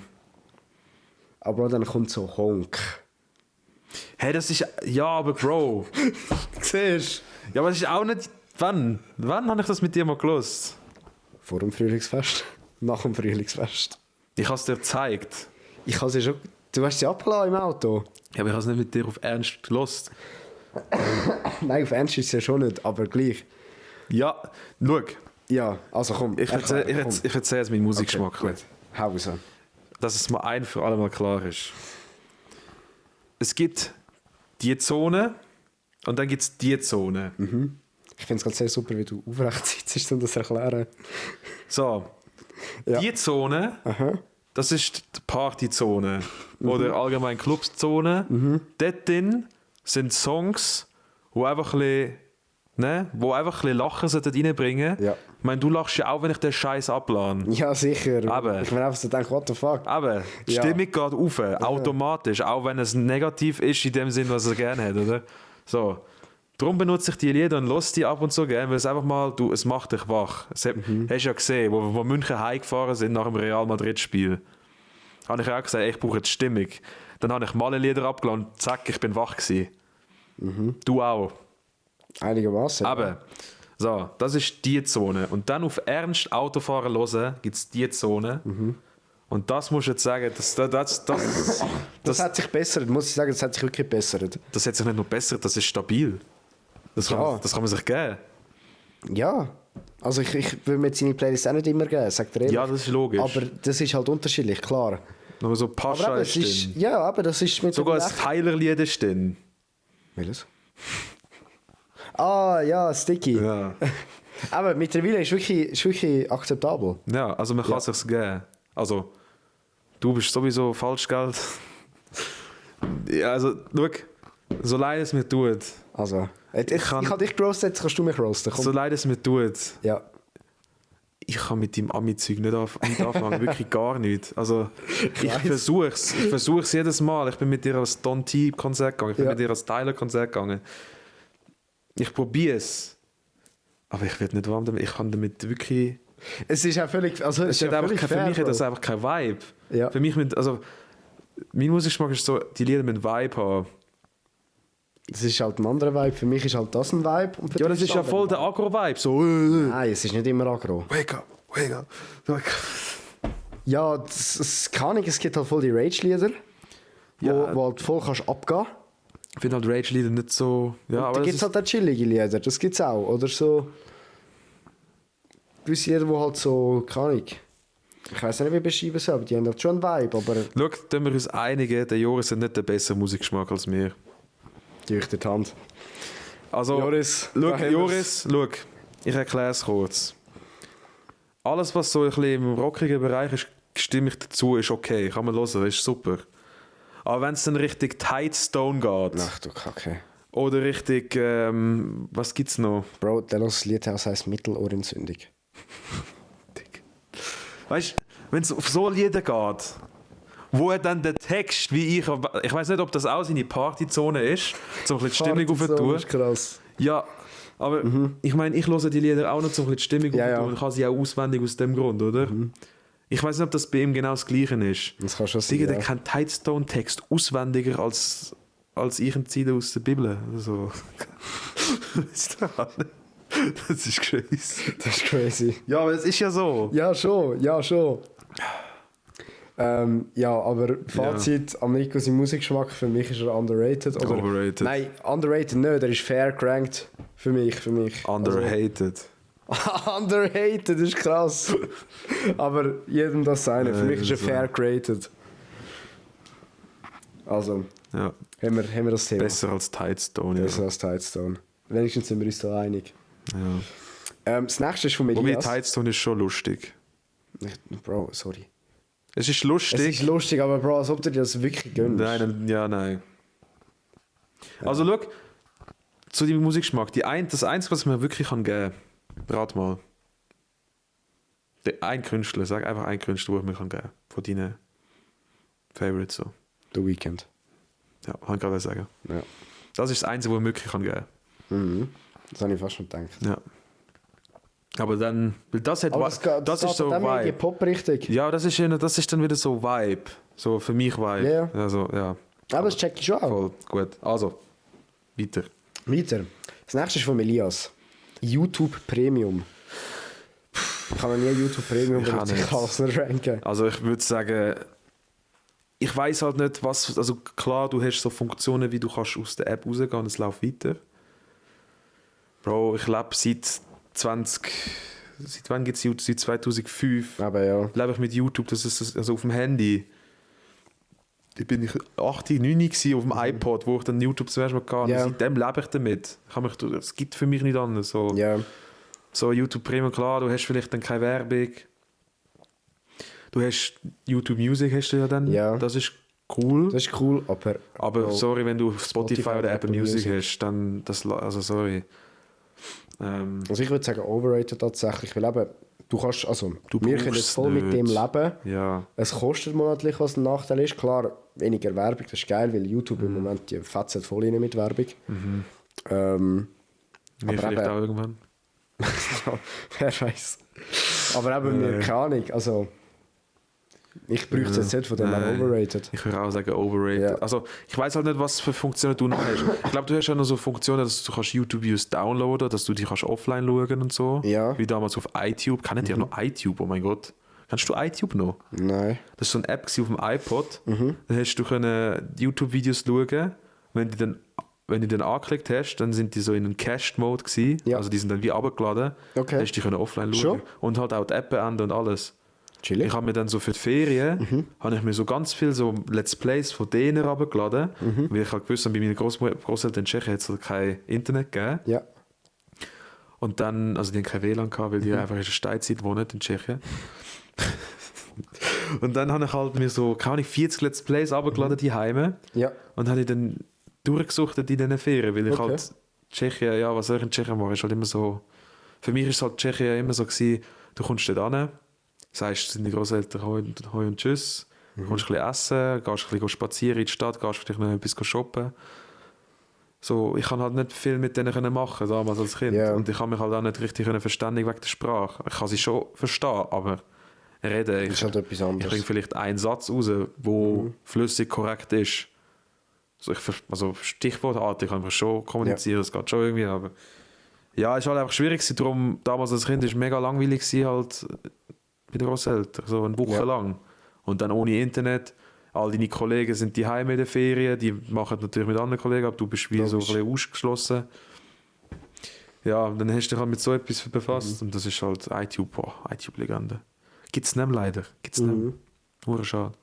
Aber Bro, dann kommt so Honk. Hey, das ist... Ja, aber Bro. Siehst Ja, aber das ist auch nicht... Wann? Wann habe ich das mit dir mal gelost? Vor dem Frühlingsfest. Nach dem Frühlingsfest. Ich habe es dir gezeigt. Ich habe sie schon... Du hast sie abgeladen im Auto. Ja, aber ich habe es nicht mit dir auf Ernst gelost. Nein, auf Ernst ist es ja schon nicht, aber gleich. Ja, schau. Ja, also komm. Ich erzähle jetzt meinen Musikgeschmack. Okay, gut. Hau raus. Dass es mal ein für alle Mal klar ist. Es gibt die Zone und dann gibt es die Zone. Ich finde es ganz sehr super, wie du aufrecht sitzt, um das zu erklären. So, Ja. die Zone, das ist die Partyzone oder allgemein Clubzone. Dort drin sind Songs, wo einfach ein bisschen, wo einfach ein bisschen Lachen reinbringen. Ja. Ich meine, du lachst ja auch, wenn ich den Scheiß ablade. Ja, sicher. Aber- Ich bin einfach so denke, what the fuck? Aber die Ja. Stimmung geht auf, automatisch, auch wenn es negativ ist in dem Sinn, was er gerne hat, oder? So. Darum benutze ich die Lieder und lasse die ab und zu gerne, weil es einfach mal, es macht dich wach. Hast du ja gesehen, wo München heimgefahren sind nach dem Real Madrid-Spiel. Habe ich auch gesagt, ich brauche jetzt Stimmung. Dann habe ich mal Lieder abgeladen und zack, ich bin wach gewesen. Du auch. Einigermaßen. Aber, so, das ist die Zone. Und dann auf Ernst Autofahren hören, gibt es die Zone. Und das musst du jetzt sagen, das hat sich bessert, muss ich sagen, das hat sich wirklich bessert. das hat sich nicht nur besser, das ist stabil. Das kann, Ja. das kann man sich geben. Ja. Also ich will mir jetzt seine Playlist auch nicht immer geben, sagt er ehrlich. Ja, das ist logisch. Aber das ist halt unterschiedlich, klar. Aber so ein paar Aber eben, es Scheiße ist, ja, aber das ist mit Sogar dem ein Tyler-Lied ist drin. Welches? Ah, ja, Sticky. Ja. Aber mittlerweile ist wirklich akzeptabel. Ja, also man kann es sich geben. Also, du bist sowieso Falschgeld. Ja, also, schau, so leid es mir tut, Also, ich kann- habe dich gerostet, jetzt kannst du mich roasten. Komm. so leid es mir tut, Ja. ich kann mit deinem Ami-Zeug nicht anfangen, wirklich gar nicht. Also, ich versuche es jedes Mal. Ich bin mit dir als Don T-Konzert gegangen, ich bin Ja. mit dir als Tyler-Konzert gegangen. Ich probiere es. Aber ich werde nicht warm damit. Ich kann damit wirklich... Es ist ja völlig, also Es ist ja hat einfach völlig für fair, mich hat das Bro. einfach kein Vibe. Ja. Für mich also mein Musikgeschmack ist so, die Lieder mit Vibe haben. Das ist halt ein anderer Vibe. Für mich ist halt das ein Vibe. Und für Ja, dich das ist ja ein voll der anderer Agro-Vibe. So, Vibe. Nein, es ist nicht immer aggro. wake up, wake up. Ja, das kann ich. Es gibt halt voll die Rage-Lieder, Ja. wo halt voll kannst abgehen. Ich finde halt Rage-Lieder nicht so... Ja, Da aber gibt das es ist, halt auch chillige Lieder. Das gibt es auch. Oder so... Gewisse Lieder, die halt so... Keine Ahnung. Ich weiß nicht, wie ich beschreiben soll, aber die haben halt schon einen Vibe. Aber... schau, tun wir uns einigen, der Joris hat nicht den besseren Musikgeschmack als mir. Gib ich dir die Hand. Also, Joris, schau, da haben wir's. Joris, schau, ich erkläre es kurz. Alles, was so ein bisschen im rockigen Bereich ist, stimme ich dazu, ist okay, kann man hören, ist super. Aber wenn es dann Richtung Tight Stone geht, Ach du Kacke. oder Richtung, was gibt's noch? Bro, das Lied heisst Mittelohrentzündung. Weißt du, wenn es auf so Lieder geht, wo er dann den Text, wie ich weiß nicht, ob das auch seine Partyzone ist, so ein bisschen die Stimmung Partyzone aufzutun. ist krass. Ja, Aber ich meine, ich höre die Lieder auch noch so ein bisschen die Stimmung Ja, und kann sie auch auswendig aus dem Grund, oder? Ich weiß nicht, ob das bei ihm genau das Gleiche ist. Das kann schon sein, Digga, der ja. kennt Tidestone-Text auswendiger als ich eine Zeile aus der Bibel. Also, das ist crazy. Das ist crazy. Ja, aber es ist ja so. Ja, schon. Ja, aber Fazit, Americo sein Musikgeschmack, für mich ist er underrated. Oder, Overrated. Nein, underrated nicht, er ist fair gerankt für mich. Underhated. Also, underrated, das ist krass. Aber jedem das seine, für mich ist er fair gerated. Also, Ja. haben wir das Thema. Besser als Tidestone. Besser Ja. als Tidestone. Wenigstens sind wir uns da einig. Ja. Das nächste ist von Wobei Elias. Tidestone ist schon lustig. Bro, sorry. Es ist lustig. Es ist lustig, aber Bro, als ob du dir das wirklich gönnst. Nein. Also schau, zu deinem Musikgeschmack. Das Einzige, was ich mir wirklich geben kann, rat mal. Ein Künstler, sag einfach ein Künstler, den ich mir geben kann. Von deinen Favorites so. The Weeknd. Ja, kann ich gerade sagen. Ja. Das ist das Einzige, was ich mir wirklich geben kann. Mhm. Das habe ich fast schon gedacht. Ja. Aber dann, weil das hat Aber das ist so Vibe. Vibe. Pop-richtig. Ja, das ist dann wieder so Vibe. So für mich Vibe. Ja. Also, ja. Aber das check ich schon auch. Voll gut. Also, weiter. Weiter. Das nächste ist von Elias. YouTube Premium. Ich kann noch nie YouTube Premium Ich auch benutzen, ich nicht. kann es nicht ranken. Also ich würde sagen, ich weiß halt nicht, was. Also klar, du hast so Funktionen, wie du kannst aus der App rausgehen und es läuft weiter. Bro, ich lebe seit wann gibt es YouTube? Seit 2005 Aber ja. lebe ich mit YouTube, das ist also auf dem Handy. Da bin ich 8, 9 gewesen, auf dem iPod, wo ich dann YouTube zum ersten Mal hatte. Ja. Seitdem lebe ich damit. Es gibt für mich nicht anders. So, Ja. so YouTube Premium, klar, du hast vielleicht dann keine Werbung. Du hast YouTube Music, hast du ja dann. Ja. Das ist cool. Das ist cool, aber Aber sorry, wenn du Spotify, Spotify oder Apple Music Music. hast, dann also sorry. also ich würde sagen overrated tatsächlich, weil eben, du kannst, also wir können brauchst jetzt voll mit nicht. dem leben. Ja. Es kostet monatlich, was ein Nachteil ist. Klar, weniger Werbung, das ist geil, weil YouTube im Moment die fetzen voll rein mit Werbung. Mir Aber vielleicht eben- auch irgendwann. Wer weiß. Aber eben, mir keine Ahnung, also ich bräuchte es jetzt nicht, von dem her Nein. overrated. Ich würde auch sagen overrated. Ja. Also ich weiß halt nicht, was für Funktionen du noch hast. Ich glaube, du hast ja noch so Funktionen, dass du kannst YouTube-Videos downloaden, dass du die kannst offline schauen und so. Ja. Wie damals auf iTube. Kennt ihr noch iTube? Oh mein Gott. Kennst du iTube noch? Nein. Das war so eine App auf dem iPod. Dann hast du können YouTube-Videos schauen. Wenn du dann angeklickt hast, dann sind die so in einem Cached-Mode gewesen. Ja. Also die sind dann wie abgeladen. Okay. Dann hast du die können offline schauen. Schon? Und halt auch die App beenden und alles. Chillig. Ich habe mir dann so für die Ferien habe ich mir so ganz viel so Let's Plays von denen runtergeladen, weil ich halt gewusst habe, bei meinen Großeltern in Tschechien hat es halt kein Internet gegeben. Ja. Und dann, also die haben kein WLAN gehabt, weil die einfach in der Steinzeit wohnen in Tschechien. Und dann habe ich halt mir so, keine Ahnung, 40 Let's Plays runtergeladen, die Heime. Ja. Und habe ich dann durchgesuchtet in diesen Ferien, weil ich Okay. halt Tschechien, ja, was soll ich in Tschechien machen, ist halt immer so, für mich ist halt Tschechien immer so gewesen, du kommst dort hin, sagst deine Großeltern Hoi und Tschüss, kommst ein bisschen essen, gehst ein bisschen spazieren in die Stadt, gehst vielleicht noch etwas shoppen. So, ich kann halt nicht viel mit denen können machen damals als Kind. Ja. Und ich kann mich halt auch nicht richtig können verständigen wegen der Sprache. Ich kann sie schon verstehen, aber reden, Das ist halt etwas ich anderes. bringe vielleicht einen Satz raus, der flüssig korrekt ist. Also stichwortartig kann man schon kommunizieren, das geht schon irgendwie, aber ja, es war halt einfach schwierig gewesen, darum damals als Kind war es mega langweilig gewesen, halt mit den Großeltern, so eine Woche Ja. lang. Und dann ohne Internet, all deine Kollegen sind die in den Ferien, die machen natürlich mit anderen Kollegen, aber du bist wie so ein Logisch. bisschen ausgeschlossen. Ja, dann hast du dich halt mit so etwas befasst und das ist halt iTube-Legende. Gibt es nicht mehr leider, gibt es nicht mehr. Nur schade.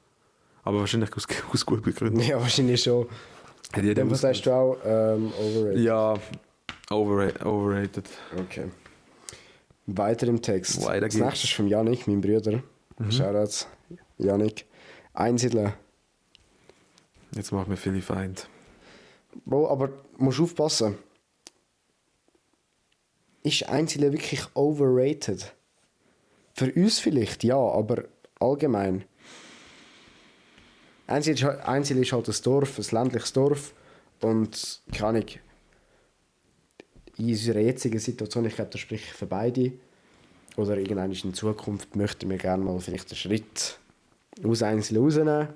Aber wahrscheinlich aus guten Gründen. Ja, wahrscheinlich schon. Hat jeder Was sagst du auch? Overrated. Ja, overrated. Okay. Weiter im Text. Weiter Das geht's. nächste ist von Yannick, mein Bruder. Shoutouts. Yannick. Einsiedeln. Jetzt macht mir viele Feinde. Bro, aber musst aufpassen. Ist Einsiedeln wirklich overrated? Für uns vielleicht, ja, aber allgemein. Einsiedeln ist halt ein Dorf, ein ländliches Dorf. Und keine Ahnung. in unserer jetzigen Situation, ich glaube, das spricht für beide, oder irgendwann in Zukunft möchten wir gerne mal vielleicht einen Schritt aus Einzelnen rausnehmen.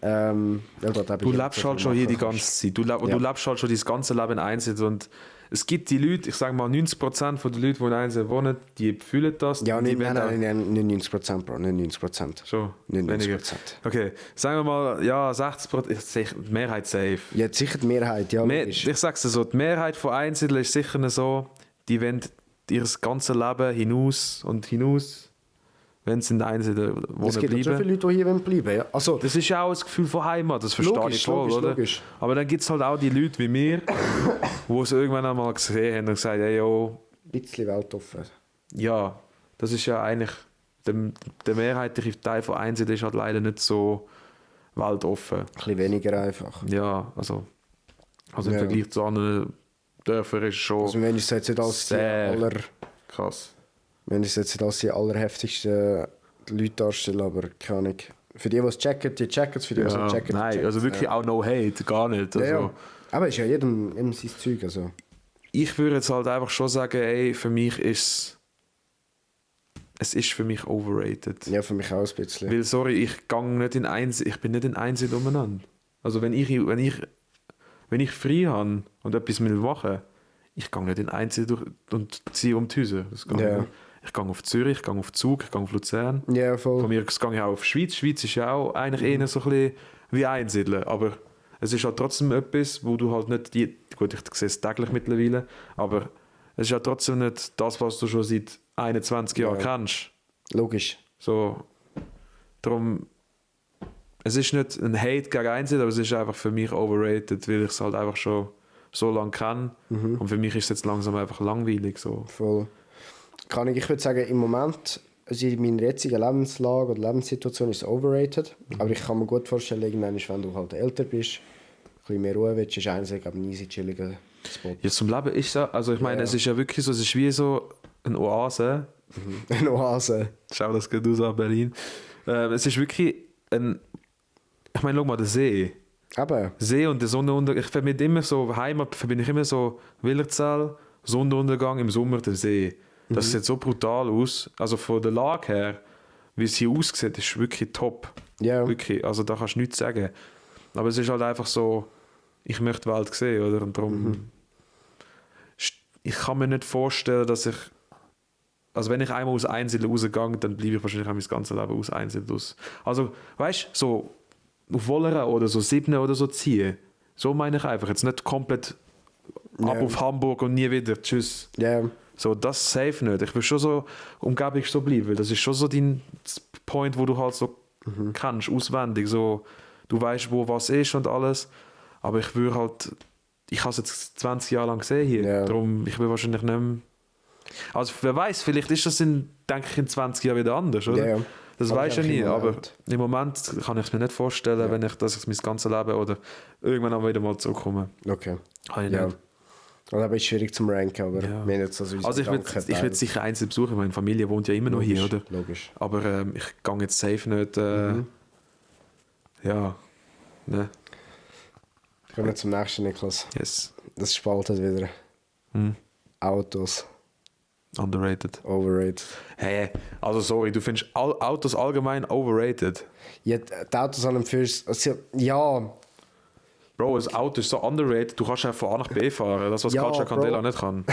Du lebst halt schon hier die ganze Zeit. Du lebst halt schon dein ganze Leben einzeln. Und es gibt die Leute, ich sage mal 90% von den Leuten, die in einzeln wohnen, die fühlen das. Ja, die nicht 90%, Bro, nicht 90%. Schon? Nicht 90%. Weniger. Okay, sagen wir mal, ja, 60%, die Mehrheit safe. Ja, sicher die Mehrheit, ja. Ich sag's dir so, die Mehrheit von Einzelnen ist sicher so, die wollen ihr ganzes Leben hinaus, wenn sie in der Einzelnen wohnen es gibt bleiben. schon viele Leute, die hier bleiben wollen. Ja. Also, Das ist ja auch das Gefühl von Heimat, das verstehe ich voll, oder? Logisch. Aber dann gibt es halt auch die Leute wie mir, die es irgendwann einmal gesehen haben und gesagt haben, hey, yo, ein bisschen weltoffen. ja, das ist ja eigentlich, der mehrheitliche Teil von Einzelnen ist halt leider nicht so weltoffen. Ein bisschen weniger einfach. Ja, also im Ja. Vergleich zu anderen Dörfern ist es schon Also wenn ich jetzt nicht als die sehr krass. wenn ich jetzt nicht als die allerheftigsten Leute darstelle, aber keine Ahnung. Für die es checken, die checken es, für die es nicht checken, die Nein, checken also es. wirklich auch no hate, gar nicht. Also, Ja. Aber es ist ja jedem sein Zeug. Also. Ich würde jetzt halt einfach schon sagen, ey, für mich ist es ist für mich overrated. Ja, für mich auch ein bisschen. Weil, sorry, ich bin nicht in Einzel umeinander. Also wenn ich frei habe und etwas machen will, ich gehe nicht in Einzel und ziehe um die Häuser. Das geht Ja. nicht. Ich gehe auf Zürich, ich gehe auf Zug, ich gehe auf Luzern. Ja, voll. Von mir aus gehe ich auch auf die Schweiz. Die Schweiz ist ja auch eigentlich eher so ein bisschen wie Einsiedeln. Aber es ist halt trotzdem etwas, wo du halt nicht gut, ich sehe es täglich mittlerweile, aber es ist ja trotzdem nicht das, was du schon seit 21 Jahren kennst. Logisch. So, darum, es ist nicht ein Hate gegen Einsiedeln, aber es ist einfach für mich overrated, weil ich es halt einfach schon so lange kenne. Und für mich ist es jetzt langsam einfach langweilig. So. Voll. Ich würde sagen, im Moment, also in meiner jetzigen Lebenslage oder Lebenssituation ist es overrated. Aber ich kann mir gut vorstellen, irgendwann, wenn du halt älter bist, ein bisschen mehr Ruhe willst, ist eines, glaube ich, ein easy, chilliger Spot. Ja, zum Leben ist es, also ich meine, Ja. es ist ja wirklich so, es ist wie so eine Oase. Eine Oase. Schau das geht aus an Berlin. Es ist wirklich ein, ich meine, schau mal, der See. Aber, See und der Sonnenuntergang. Ich verbinde immer so, Heimat verbinde ich immer so Willerzell, Sonnenuntergang im Sommer, der See. Das sieht so brutal aus. Also von der Lage her, wie es hier aussieht, ist wirklich top. ja, Wirklich, also da kannst du nichts sagen. Aber es ist halt einfach so, ich möchte die Welt sehen, oder? Und darum, ich kann mir nicht vorstellen, dass ich, also wenn ich einmal aus Einsiedeln rausgehe, dann bleibe ich wahrscheinlich auch mein ganzes Leben aus Einsiedeln aus. Also, weißt du, so auf Wollera oder so 7 oder so ziehen, so meine ich einfach. Jetzt nicht komplett ab Ja. auf Hamburg und nie wieder, tschüss. ja, So, das safe nicht. Ich will schon so umgebig so bleiben, weil das ist schon so dein Point, wo du halt so kennst, auswendig. So, du weißt, wo was ist und alles. Aber ich will halt, ich habe es jetzt 20 Jahre lang gesehen hier. Ja. Darum, ich will wahrscheinlich nicht mehr. Also, wer weiß, vielleicht ist das denke ich, in 20 Jahren wieder anders, oder? ja. Das Aber weiß ich einfach nie, im aber Moment. im Moment kann ich es mir nicht vorstellen, wenn ich das mein ganzes Leben oder irgendwann auch wieder mal zurückkomme. Okay. Kann ich Ja. nicht. Also, aber es ist schwierig zum ranken, aber Ja. wir haben jetzt also Also ich will sicher einzeln besuchen, meine Familie wohnt ja immer noch hier, oder? Logisch. Aber ich gehe jetzt safe nicht. Ja. Ne? Kommen wir zum nächsten, Niklas. Yes. Das spaltet wieder. Autos. Underrated. Overrated. Hey, also sorry, du findest Autos allgemein overrated? Ja, die Autos an und für sich, also, ja, Bro, ein Auto ist so underrated, du kannst einfach von A nach B fahren. Das, was Ja, Katja Bro. Candela nicht kann.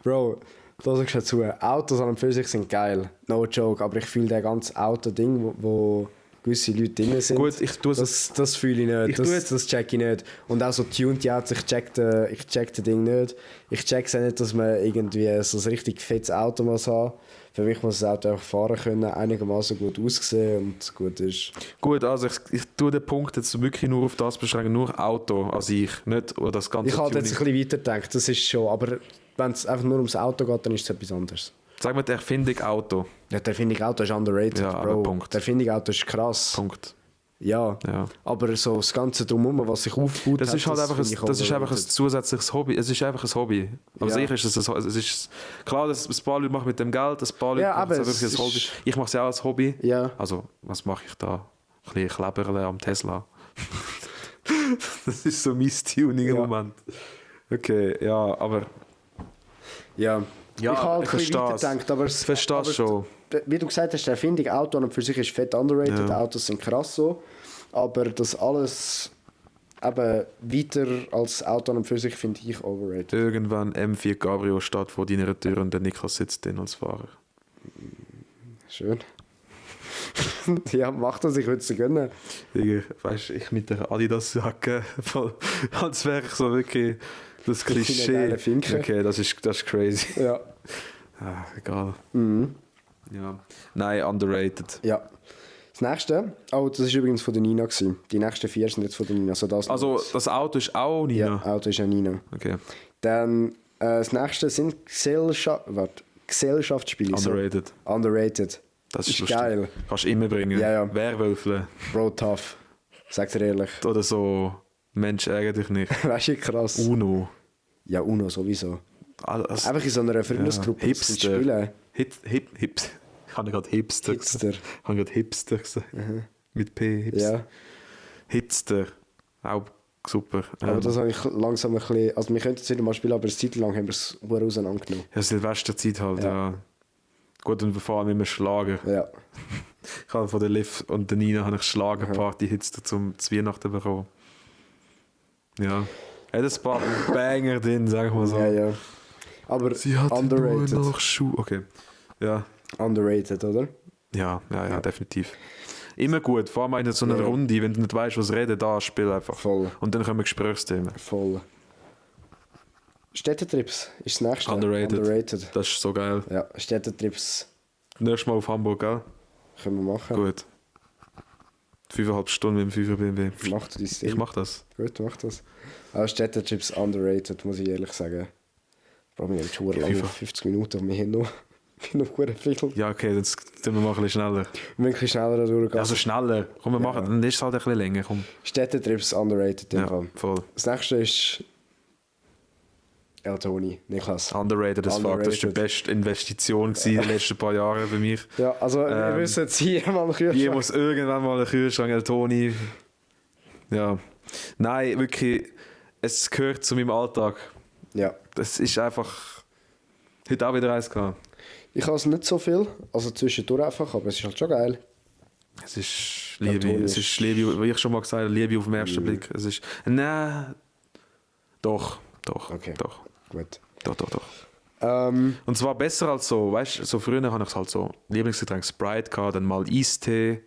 Bro, da sagst du zu. Autos an und für sich sind geil. No joke, aber ich fühle das ganze Auto-Ding, wo gewisse Leute drin sind. Gut, ich tue es. Das fühle ich nicht. Ich tue jetzt- Das check ich nicht. Und auch so tuned Autos, ich check das Ding nicht. Ich check es auch nicht, dass man irgendwie so ein richtig fettes Auto muss haben. Für mich muss das Auto einfach fahren können, einigermaßen gut aussehen und gut ist. Gut, also ich tue den Punkt jetzt wirklich nur auf das beschränken, nur Auto an sich, nicht oder das ganze Ich habe jetzt Tuning. ein bisschen weiter gedacht, das ist schon, aber wenn es einfach nur ums Auto geht, dann ist es etwas anderes. Sag mal, die Erfindung Auto. Ja, der finde ich Auto ist underrated, Ja, aber Bro. Punkt. Der finde ich Auto ist krass. Punkt. Ja. Ja. Aber so das Ganze drumherum, was sich aufbaut, Das ist halt einfach finde ich das ist einfach ein overrated. zusätzliches Hobby. Es ist einfach ein Hobby. Aber Ja. sicher ist es ist klar, dass ein paar Leute machen mit dem Geld, ein paar Leute Ja, machen aber es es wirklich ein Hobby. ist- Ich mache es ja auch als Hobby. Ja. Also, was mache ich da? Ein bisschen Kleberle am Tesla. Das ist so mein Tuning im Ja. Moment. Okay, ja, aber... Ja, Ja, ich habe halt ich ein bisschen versteh's. weitergedacht, aber Verstehst schon. wie du gesagt hast, die Erfindung Auto an und für sich ist fett underrated. Ja. Autos sind krass so, aber das alles eben weiter als Auto an und für sich finde ich overrated. Irgendwann M4 Cabrio steht vor deiner Tür und der Niklas sitzt drin als Fahrer. Schön. Ja, mach das, ich würde es dir gönnen. Digga, weißt du, ich mit der Adidas-Jacke, als wäre ich so wirklich das eine Klischee. geile Finke. Okay, das ist crazy. Ja. Ah, egal. Mhm. Ja. Nein, underrated. Ja. Das nächste, oh, das war übrigens von der Nina gewesen. Die nächsten 4 sind jetzt von der Nina. Also, das Auto ist auch Nina? Ja, Auto ist ja Nina. Okay. Dann das nächste sind Gesellschaftsspiele. Underrated. So. Underrated. Das ist Ist lustig. geil. Kannst du immer bringen. Ja, ja. Werwölfle. Bro, tough. Sag dir ehrlich. Oder so, Mensch, ärgere dich nicht. Weißt du, krass. Uno. Ja, Uno sowieso. Alles. Einfach in so einer Freundesgruppe Ja. zu spielen. Hips. Ich habe gerade Hipster gesagt. Hipster. Ich habe gerade Hipster gesagt. Mit P. Hipster. Ja. Hipster. Auch super. Aber das habe ich langsam ein bisschen... Also wir könnten es wieder mal spielen, aber eine Zeit lang haben wir es sehr auseinandergenommen. Ja, Silvesterzeit halt, ja. Gut, und vor allem immer Schlager. Ja. Ich habe von der Liv und der Nina habe ich Schlagerparty-Hits zum Weihnachten bekommen. Ja. Hat ein paar Banger drin, sag ich mal so. Ja, ja. Aber Sie hat underrated. nur noch Schuhe. Okay. Ja. Underrated, oder? Ja, definitiv. Immer gut, vor allem in so einer Ja. Runde, wenn du nicht weißt, was reden, da spiel einfach. Voll. Und dann kommen Gesprächsthemen. Voll. Städtetrips ist das nächste. Underrated. Das ist so geil. Ja, Städtetrips Nächstes Mal auf Hamburg, gell? können wir machen. Gut. 5,5 Stunden mit dem 5er BMW. Mach du dein Ding. Ich mach das. Gut, mach das. Aber Städtetrips underrated, muss ich ehrlich sagen. Bro, wir haben schon lange, 50 Minuten und wir haben noch viel. Ja, okay, dann tun wir mal ein bisschen schneller. Wir müssen ein bisschen schneller durchgehen. Also schneller. Komm, wir machen. Dann ist es halt ein bisschen länger. Komm. Städtetrips underrated in dem Ja, Fall. voll. Das nächste ist El Toni, Niklas. Underrated as fuck. Das war die beste Investition in den letzten paar Jahren bei mir. Ja, also wir müssen jetzt hier mal einen Hier Kühlschrank. muss irgendwann mal ein Kühlschrank, El Toni. Ja. Nein, wirklich, es gehört zu meinem Alltag. Ja. Das ist einfach... Heute auch wieder eins gehabt. Ich habe es nicht so viel, also zwischendurch einfach, aber es ist halt schon geil. Es ist El Liebe. Toni Es ist Liebe, wie ich schon mal gesagt habe, Liebe auf den ersten Blick. Es ist... Nein. Doch. Okay. Doch. Gut. Doch. Und zwar besser als so, weißt du, so früher habe ich halt so Lieblingsgetränk Sprite gehabt, dann mal Eistee,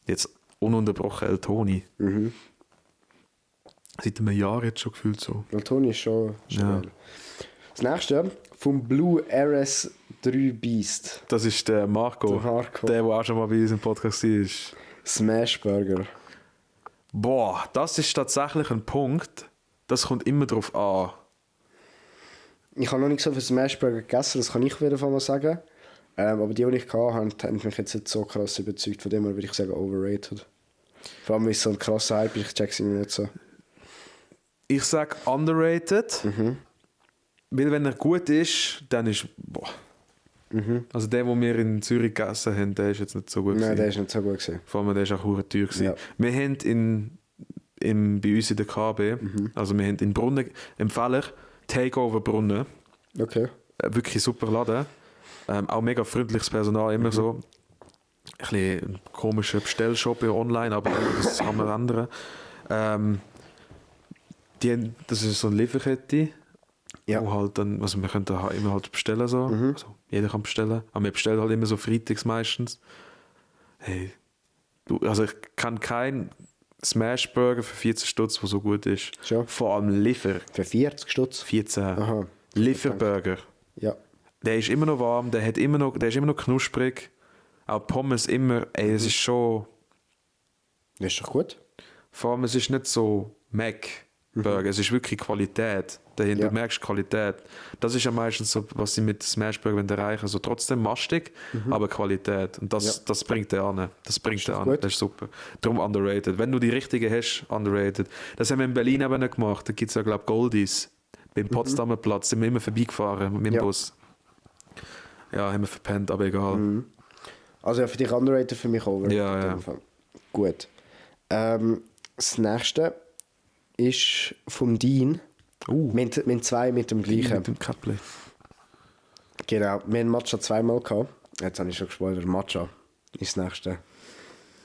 jetzt ununterbrochen El Toni. Seit einem Jahr jetzt schon gefühlt so. El Toni ist schon Ja. geil. Das nächste, vom Blue RS3 Beast. Das ist der Marco, Der Marco. der auch schon mal bei uns im Podcast war. Smash Burger. Boah, das ist tatsächlich ein Punkt, das kommt immer drauf an. Ich habe noch nicht so viel Smash Burger gegessen, das kann ich auf jeden Fall mal sagen. Aber die ich hatte, haben mich jetzt nicht so krass überzeugt. Von dem her würde ich sagen, overrated. Vor allem ist so ein krasser Hype, ich check's irgendwie nicht so. Ich sage underrated, weil wenn er gut ist, dann ist, boah. Also der, den wir in Zürich gegessen haben, der ist jetzt nicht so gut Nein, gewesen. der ist nicht so gut gewesen. Vor allem, der ist auch verdammt teuer gewesen. Ja. Wir haben bei uns in der KB, also wir haben in Brunnen, empfehle ich, Takeover Brunnen. Okay. Wirklich super Laden. Auch mega freundliches Personal, immer so. Ein bisschen ein komischer Bestellshop online, aber das kann man ändern. Das ist so eine Lieferkette. Ja. Wo halt dann, also wir können da immer halt bestellen so. Also, jeder kann bestellen. Aber wir bestellen halt immer so freitags meistens. Hey, also ich kann keinen Smashburger für 14 Stutz, der so gut ist. Schon? Vor allem Liefer. Für 40 Stutz? 14. Aha. Lieferburger. Ja. Der ist immer noch warm, der ist immer noch knusprig. Auch Pommes immer, ey, es ist schon... Das ist doch gut. Vor allem, es ist nicht so Mac-Burger, es ist wirklich Qualität. Du merkst Qualität. Das ist ja meistens so, was sie mit Smashburger erreichen. Also trotzdem mastig, aber Qualität. Und das bringt der an. Das bringt der an. gut. Das ist super. Darum underrated. Wenn du die richtige hast, underrated. Das haben wir in Berlin eben nicht gemacht. Da gibt es ja, glaube ich, Goldies. Beim Potsdamer Platz sind wir immer vorbeigefahren mit dem Bus. Ja, haben wir verpennt, aber egal. Also ja, für dich underrated, für mich overrated. Ja, ja. in dem Fall. Gut. Das nächste ist vom Dean Wir haben zwei mit dem gleichen. Mit dem Käppli. Genau, wir haben Matcha zweimal gehabt. Jetzt habe ich schon gespoilert, Matcha ist das nächste.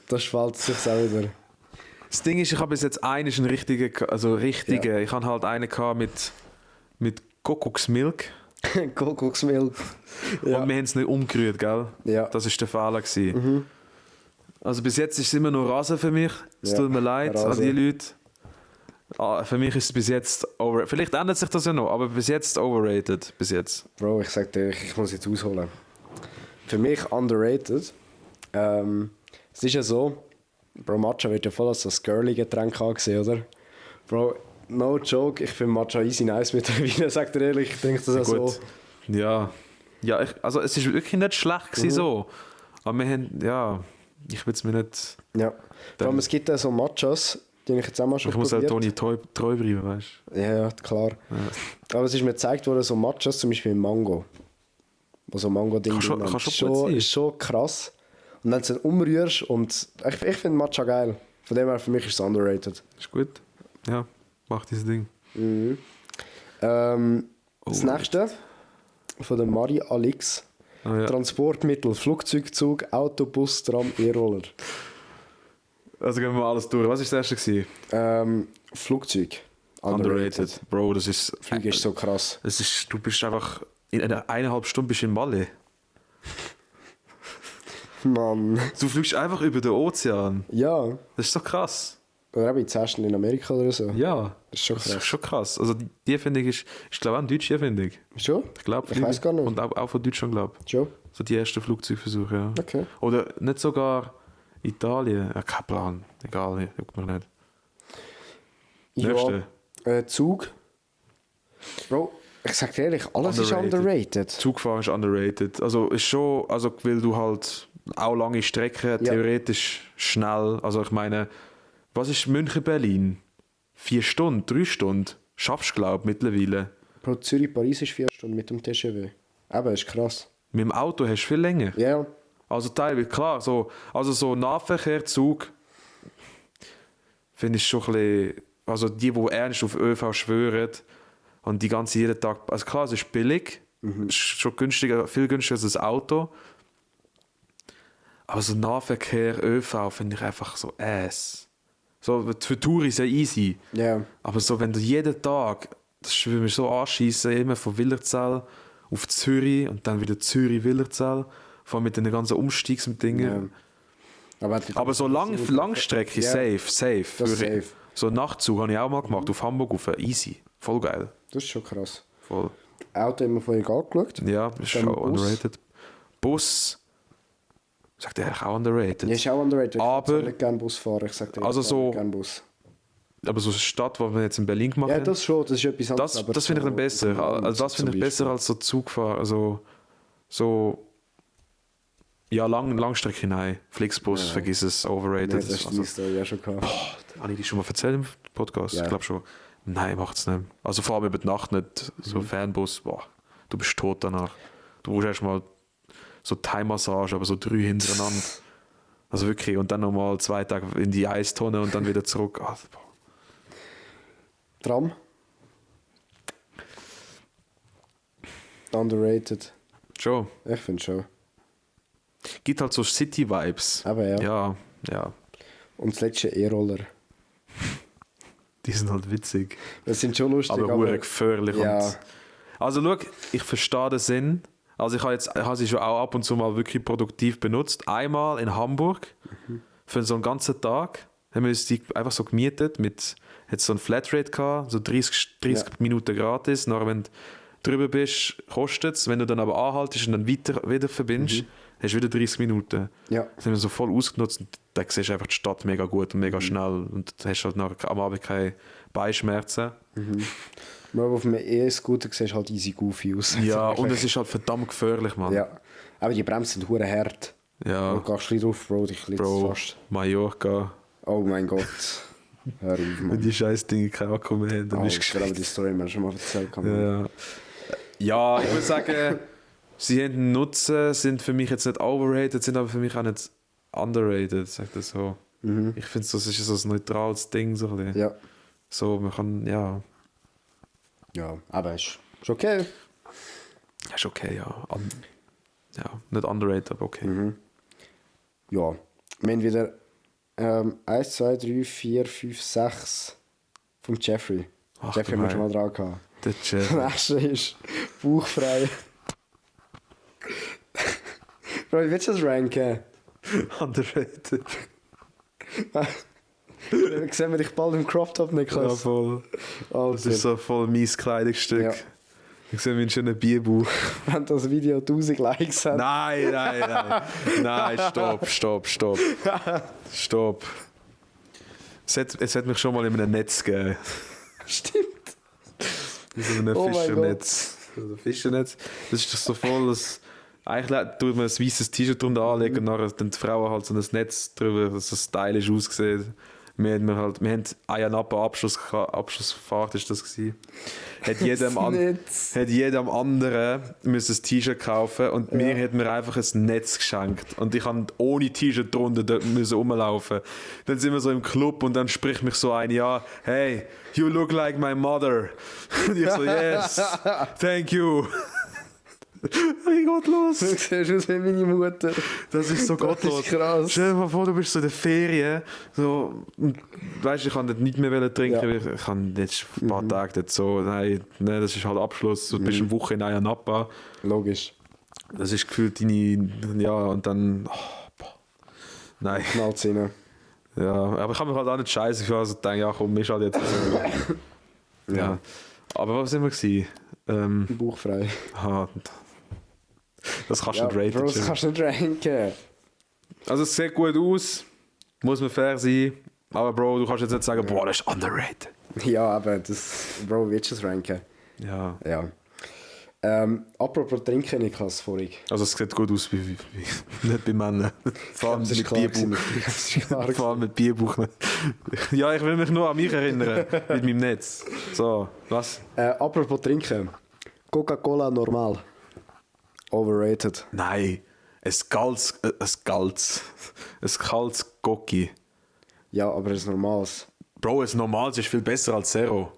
Das spaltet sich auch wieder. Das Ding ist, ich habe bis jetzt einen richtigen, Ja. ich habe halt einen gehabt mit Kokosmilk Kokosmilk. Ja. und wir haben es nicht umgerührt, gell? Ja. Das war der Fehler gewesen. Also bis jetzt ist es immer nur Rasen für mich. Es Ja, tut mir leid an Rasen. die Leute. Für mich ist es bis jetzt overrated. Vielleicht ändert sich das ja noch, aber bis jetzt overrated. Bis jetzt. Bro, ich sag dir, ich muss jetzt ausholen. Für mich underrated. Es ist ja so, Bro, Matcha wird ja voll als das Girly-Getränk angesehen, oder? Bro, no joke, ich finde Matcha easy nice mittlerweile, sag dir ehrlich, ich denke das auch so. Ja. Ja, also es ist wirklich nicht schlecht gewesen, so. Aber wir haben, ja, ich will es mir nicht... Ja. Vor allem, es gibt ja so Matchas, die ich jetzt auch mal schon Ich muss auch probiert. Toni treu bleiben, weißt du? Ja, klar. Aber es ist mir gezeigt worden, so Matchas, zum Beispiel Mango. Wo so Mango-Ding Kann schon drin haben. gut sein. Ist schon krass. Und wenn du es dann umrührst und... Ich finde Matcha geil. Von dem her, für mich ist es underrated. Ist gut. Ja, mach dieses Ding. Das nächste von der Mari Alix. Ah, ja. Transportmittel, Flugzeug, Zug, Auto, Bus, Tram, E-Roller. Also gehen wir mal alles durch. Was war das erste gewesen? Flugzeug. Underrated. Bro, das ist... Flug ist so krass. Es ist, du bist einfach... In einer 1,5 Stunde bist du in Malle. Mann. Du fliegst einfach über den Ozean. Ja. Das ist so krass. Oder eben in 10 Stunden in Amerika oder so. Ja. Das ist schon Das ist krass. schon krass. Also die Erfindung ist glaube auch eine deutsche Erfindung. Schon? Ich glaube, Ich weiß gar nicht. Und auch von Deutschland, glaube ich. Schon? So die ersten Flugzeugversuche, ja. Okay. Oder nicht sogar Italien. Ja, kein Plan. Egal, juckt mir nicht. Nächste. Zug. Bro, ich sag dir ehrlich, alles ist underrated. Zugfahren ist underrated. Also ist schon, also weil du halt auch lange Strecken, theoretisch schnell. Also ich meine, was ist München-Berlin? 4 Stunden, 3 Stunden? Schaffst du, glaube ich, mittlerweile. Bro, Zürich-Paris ist 4 Stunden mit dem TGV. Eben, ist krass. Mit dem Auto hast du viel länger. Ja. Also teilweise, klar, so Nahverkehr, Zug, finde ich schon ein bisschen, also die ernst auf ÖV schwören und die ganze jeden Tag, also klar, es ist billig, ist schon günstiger, viel günstiger als das Auto, aber so Nahverkehr, ÖV finde ich einfach so So, für Tour ist ja easy, Ja. aber so, wenn du jeden Tag, das würde mich so anschießen, immer von Willerzell auf Zürich und dann wieder Zürich-Willerzell, vor allem mit den ganzen Umstiegsdingen. Ja. Aber so Langstrecke, Ja. safe. Das ist safe. So Nachtzug habe ich auch mal gemacht, auf Hamburg auf easy. Voll geil. Das ist schon krass. Voll. Auto haben wir vorhin angeschaut. Ja, ist Dann auch Bus. underrated. Bus, sagt er auch underrated. Ja, ist auch underrated. Aber- Ich würde nicht gerne Bus fahren. Ich sag dir, Also ich fahre so- nicht gerne Bus. Aber so eine Stadt, die wir jetzt in Berlin gemacht Ja, haben, das schon. Das ist etwas anderes. aber das finde ich dann besser. Also das finde ich zum besser als so Zugfahren. Also so ja, Langstrecke, nein. Flixbus, vergiss es, overrated. Ja, das ist Also, die Story ja schon gehabt. habe ich die schon mal erzählt im Podcast? Ja. Ich glaube schon. Nein, macht's nicht. Also vor allem über die Nacht nicht. So Fernbus, boah, du bist tot danach. Du brauchst erstmal so Thai-Massage, aber so 3 hintereinander. Also wirklich. Und dann nochmal 2 Tage in die Eistonne und dann wieder zurück. Also, boah. Tram. Underrated. Schon. Ich finde schon. Gibt halt so City-Vibes. Aber ja. Ja, ja. Und das letzte E-Roller. Die sind halt witzig. Das sind schon lustig, Aber hure gefährlich. Ja. Und also schau, ich verstehe den Sinn. Also ich habe sie schon auch ab und zu mal wirklich produktiv benutzt. Einmal in Hamburg für so einen ganzen Tag haben wir uns die einfach so gemietet mit jetzt so ein Flatrate gehabt, so 30 Minuten gratis. Nachher, wenn du drüber bist, kostet es. Wenn du dann aber anhaltest und dann wieder verbindest, hast du wieder 30 Minuten. Ja. Das haben wir so voll ausgenutzt und da siehst du einfach die Stadt mega gut und mega schnell und du hast halt nachher am Abend keine Beinschmerzen. Nur auf einem E-Scooter siehst du halt easy goofy aus. Ja, Also und wirklich. es ist halt verdammt gefährlich, Mann. Ja. Aber die Bremsen sind hure hart. Ja, Du gehst ein bisschen drauf, Bro, dich klitzt Bro, fast. Mallorca. Oh mein Gott. Hör auf, Wenn Mann. die scheiß Dinge kein Akku mehr haben, dann Oh, bist du ich glaube, geschickt. die Story haben wir schon mal erzählt. Ja. Ja, ich würde sagen, sie haben einen Nutzen, sind für mich jetzt nicht overrated, sind aber für mich auch nicht underrated, sagt das so. Ich finde, das ist so ein neutrales Ding. So, ein bisschen. Ja. So, man kann, ja. Ja, aber ist okay. Ja, ist okay, ja. Ja, nicht underrated, aber okay. Ja, wir haben wieder 1, 2, 3, 4, 5, 6 vom Jeffrey. Ach, Jeffrey haben wir schon mal dran gehabt. Der Das Jeff. nächste ist bauchfrei. Bro, wie willst du das ranken? Underrated. Dann sehen wir dich bald im Crop Top, Ja, Niklas. voll. Das ist so voll mein Kleidungsstück. Ja. Ich sehe meinen schönen Bierbauch. Wenn das Video 1000 Likes hat. Nein. Nein, stopp. Stopp. Es hat mich schon mal in einem Netz gegeben. Stimmt. In so einem Oh mein Fischernetz. Also Fischernetz. Das ist doch so voll, dass eigentlich tut man ein weißes T-Shirt drunter anlegen und nachher dann die Frauen halt so ein Netz drüber, dass es stylisch aussieht. Wir haben Ayanapa Abschlussfahrt ist das gewesen. Hat jedem anderen müssen ein T-Shirt kaufen und mir hat mir einfach ein Netz geschenkt und ich habe ohne T-Shirt drunter dort müssen rumlaufen. Dann sind wir so im Club und dann spricht mich so ein, ja, hey, you look like my mother. Und ich so, yes, thank you. Wie gottlos. Du siehst aus wie meine Mutter. Das ist so gottlos. Das ist krass. Stell dir mal vor, du bist so in der Ferien. So, weißt du, ich kann dort nicht mehr trinken. Ja. Weil ich kann jetzt ein paar Tage dort so. Nein, das ist halt Abschluss. Du bist eine Woche in Ayanapa. Logisch. Das ist gefühlt deine. Ja, und dann. Nein. Knallt's rein. Ja, aber ich habe mich halt auch nicht scheiße gefühlt. Also denke, ja, komm, ist halt jetzt so. Ja. Aber was sind wir gewesen? Bauchfrei. Das kannst du Ja, nicht raten. Bro, das Jim. kannst du nicht ranken. Also es sieht gut aus, muss man fair sein, aber Bro, du kannst jetzt nicht sagen, boah, das ist underrated. Ja, aber das... Bro, willst du das ranken? Ja, Ja. Apropos Trinken, Niklas, vorig. also es sieht gut aus, wie nicht bei Männern. Vor allem Das ist mit klar Bierbuch. gewesen. Das ist klar Vor allem mit Bierbuch. Ja, ich will mich nur an mich erinnern, mit meinem Netz. So, was? Apropos Trinken. Coca-Cola normal. Overrated. Nein, ein kaltes Gocki. Ja, aber ein normales. Bro, ein normales ist viel besser als Zero.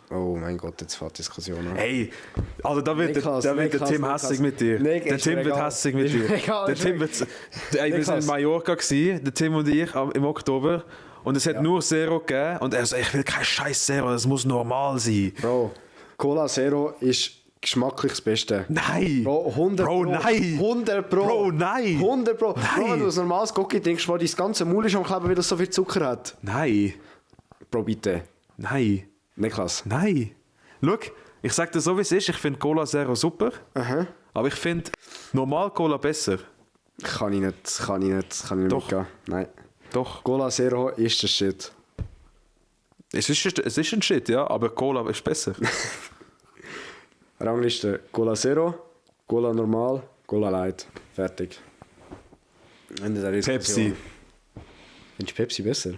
Oh mein Gott, jetzt fährt die Diskussion an. Hey, also da wird, Niklas, der Niklas, Tim Niklas. hässig mit dir. Nick, Der ist Tim mir wird egal. hässig mit Ist mir dir. egal, Der ist Tim mir- wird, wir waren Niklas. in Mallorca gewesen, der Tim und ich im Oktober und es hat nur Zero gegeben und er so, ich will kein scheiß Zero, das muss normal sein. Bro, Cola Zero ist geschmacklich das Beste. Nein! Bro, 100 Bro, nein! 100 Pro! Bro, nein! 100 Pro! Bro, Nein! wenn du ein normales Gocki trinkst, wo dein ganze Maul ist am Kleben, weil das so viel Zucker hat. Nein! Bro, bitte. Nein! Niklas. Nein! Schau, ich sag dir so wie es ist, ich finde Cola Zero super, Aha. aber ich finde normal Cola besser. Kann ich nicht Doch. mitgehen. Nein. Doch. Cola Zero ist der Shit. Es ist ein Shit, ja, aber Cola ist besser. Rangliste Cola Zero, Cola Normal, Cola Light. Fertig. Ende der Diskussion. Pepsi. Findest du Pepsi besser?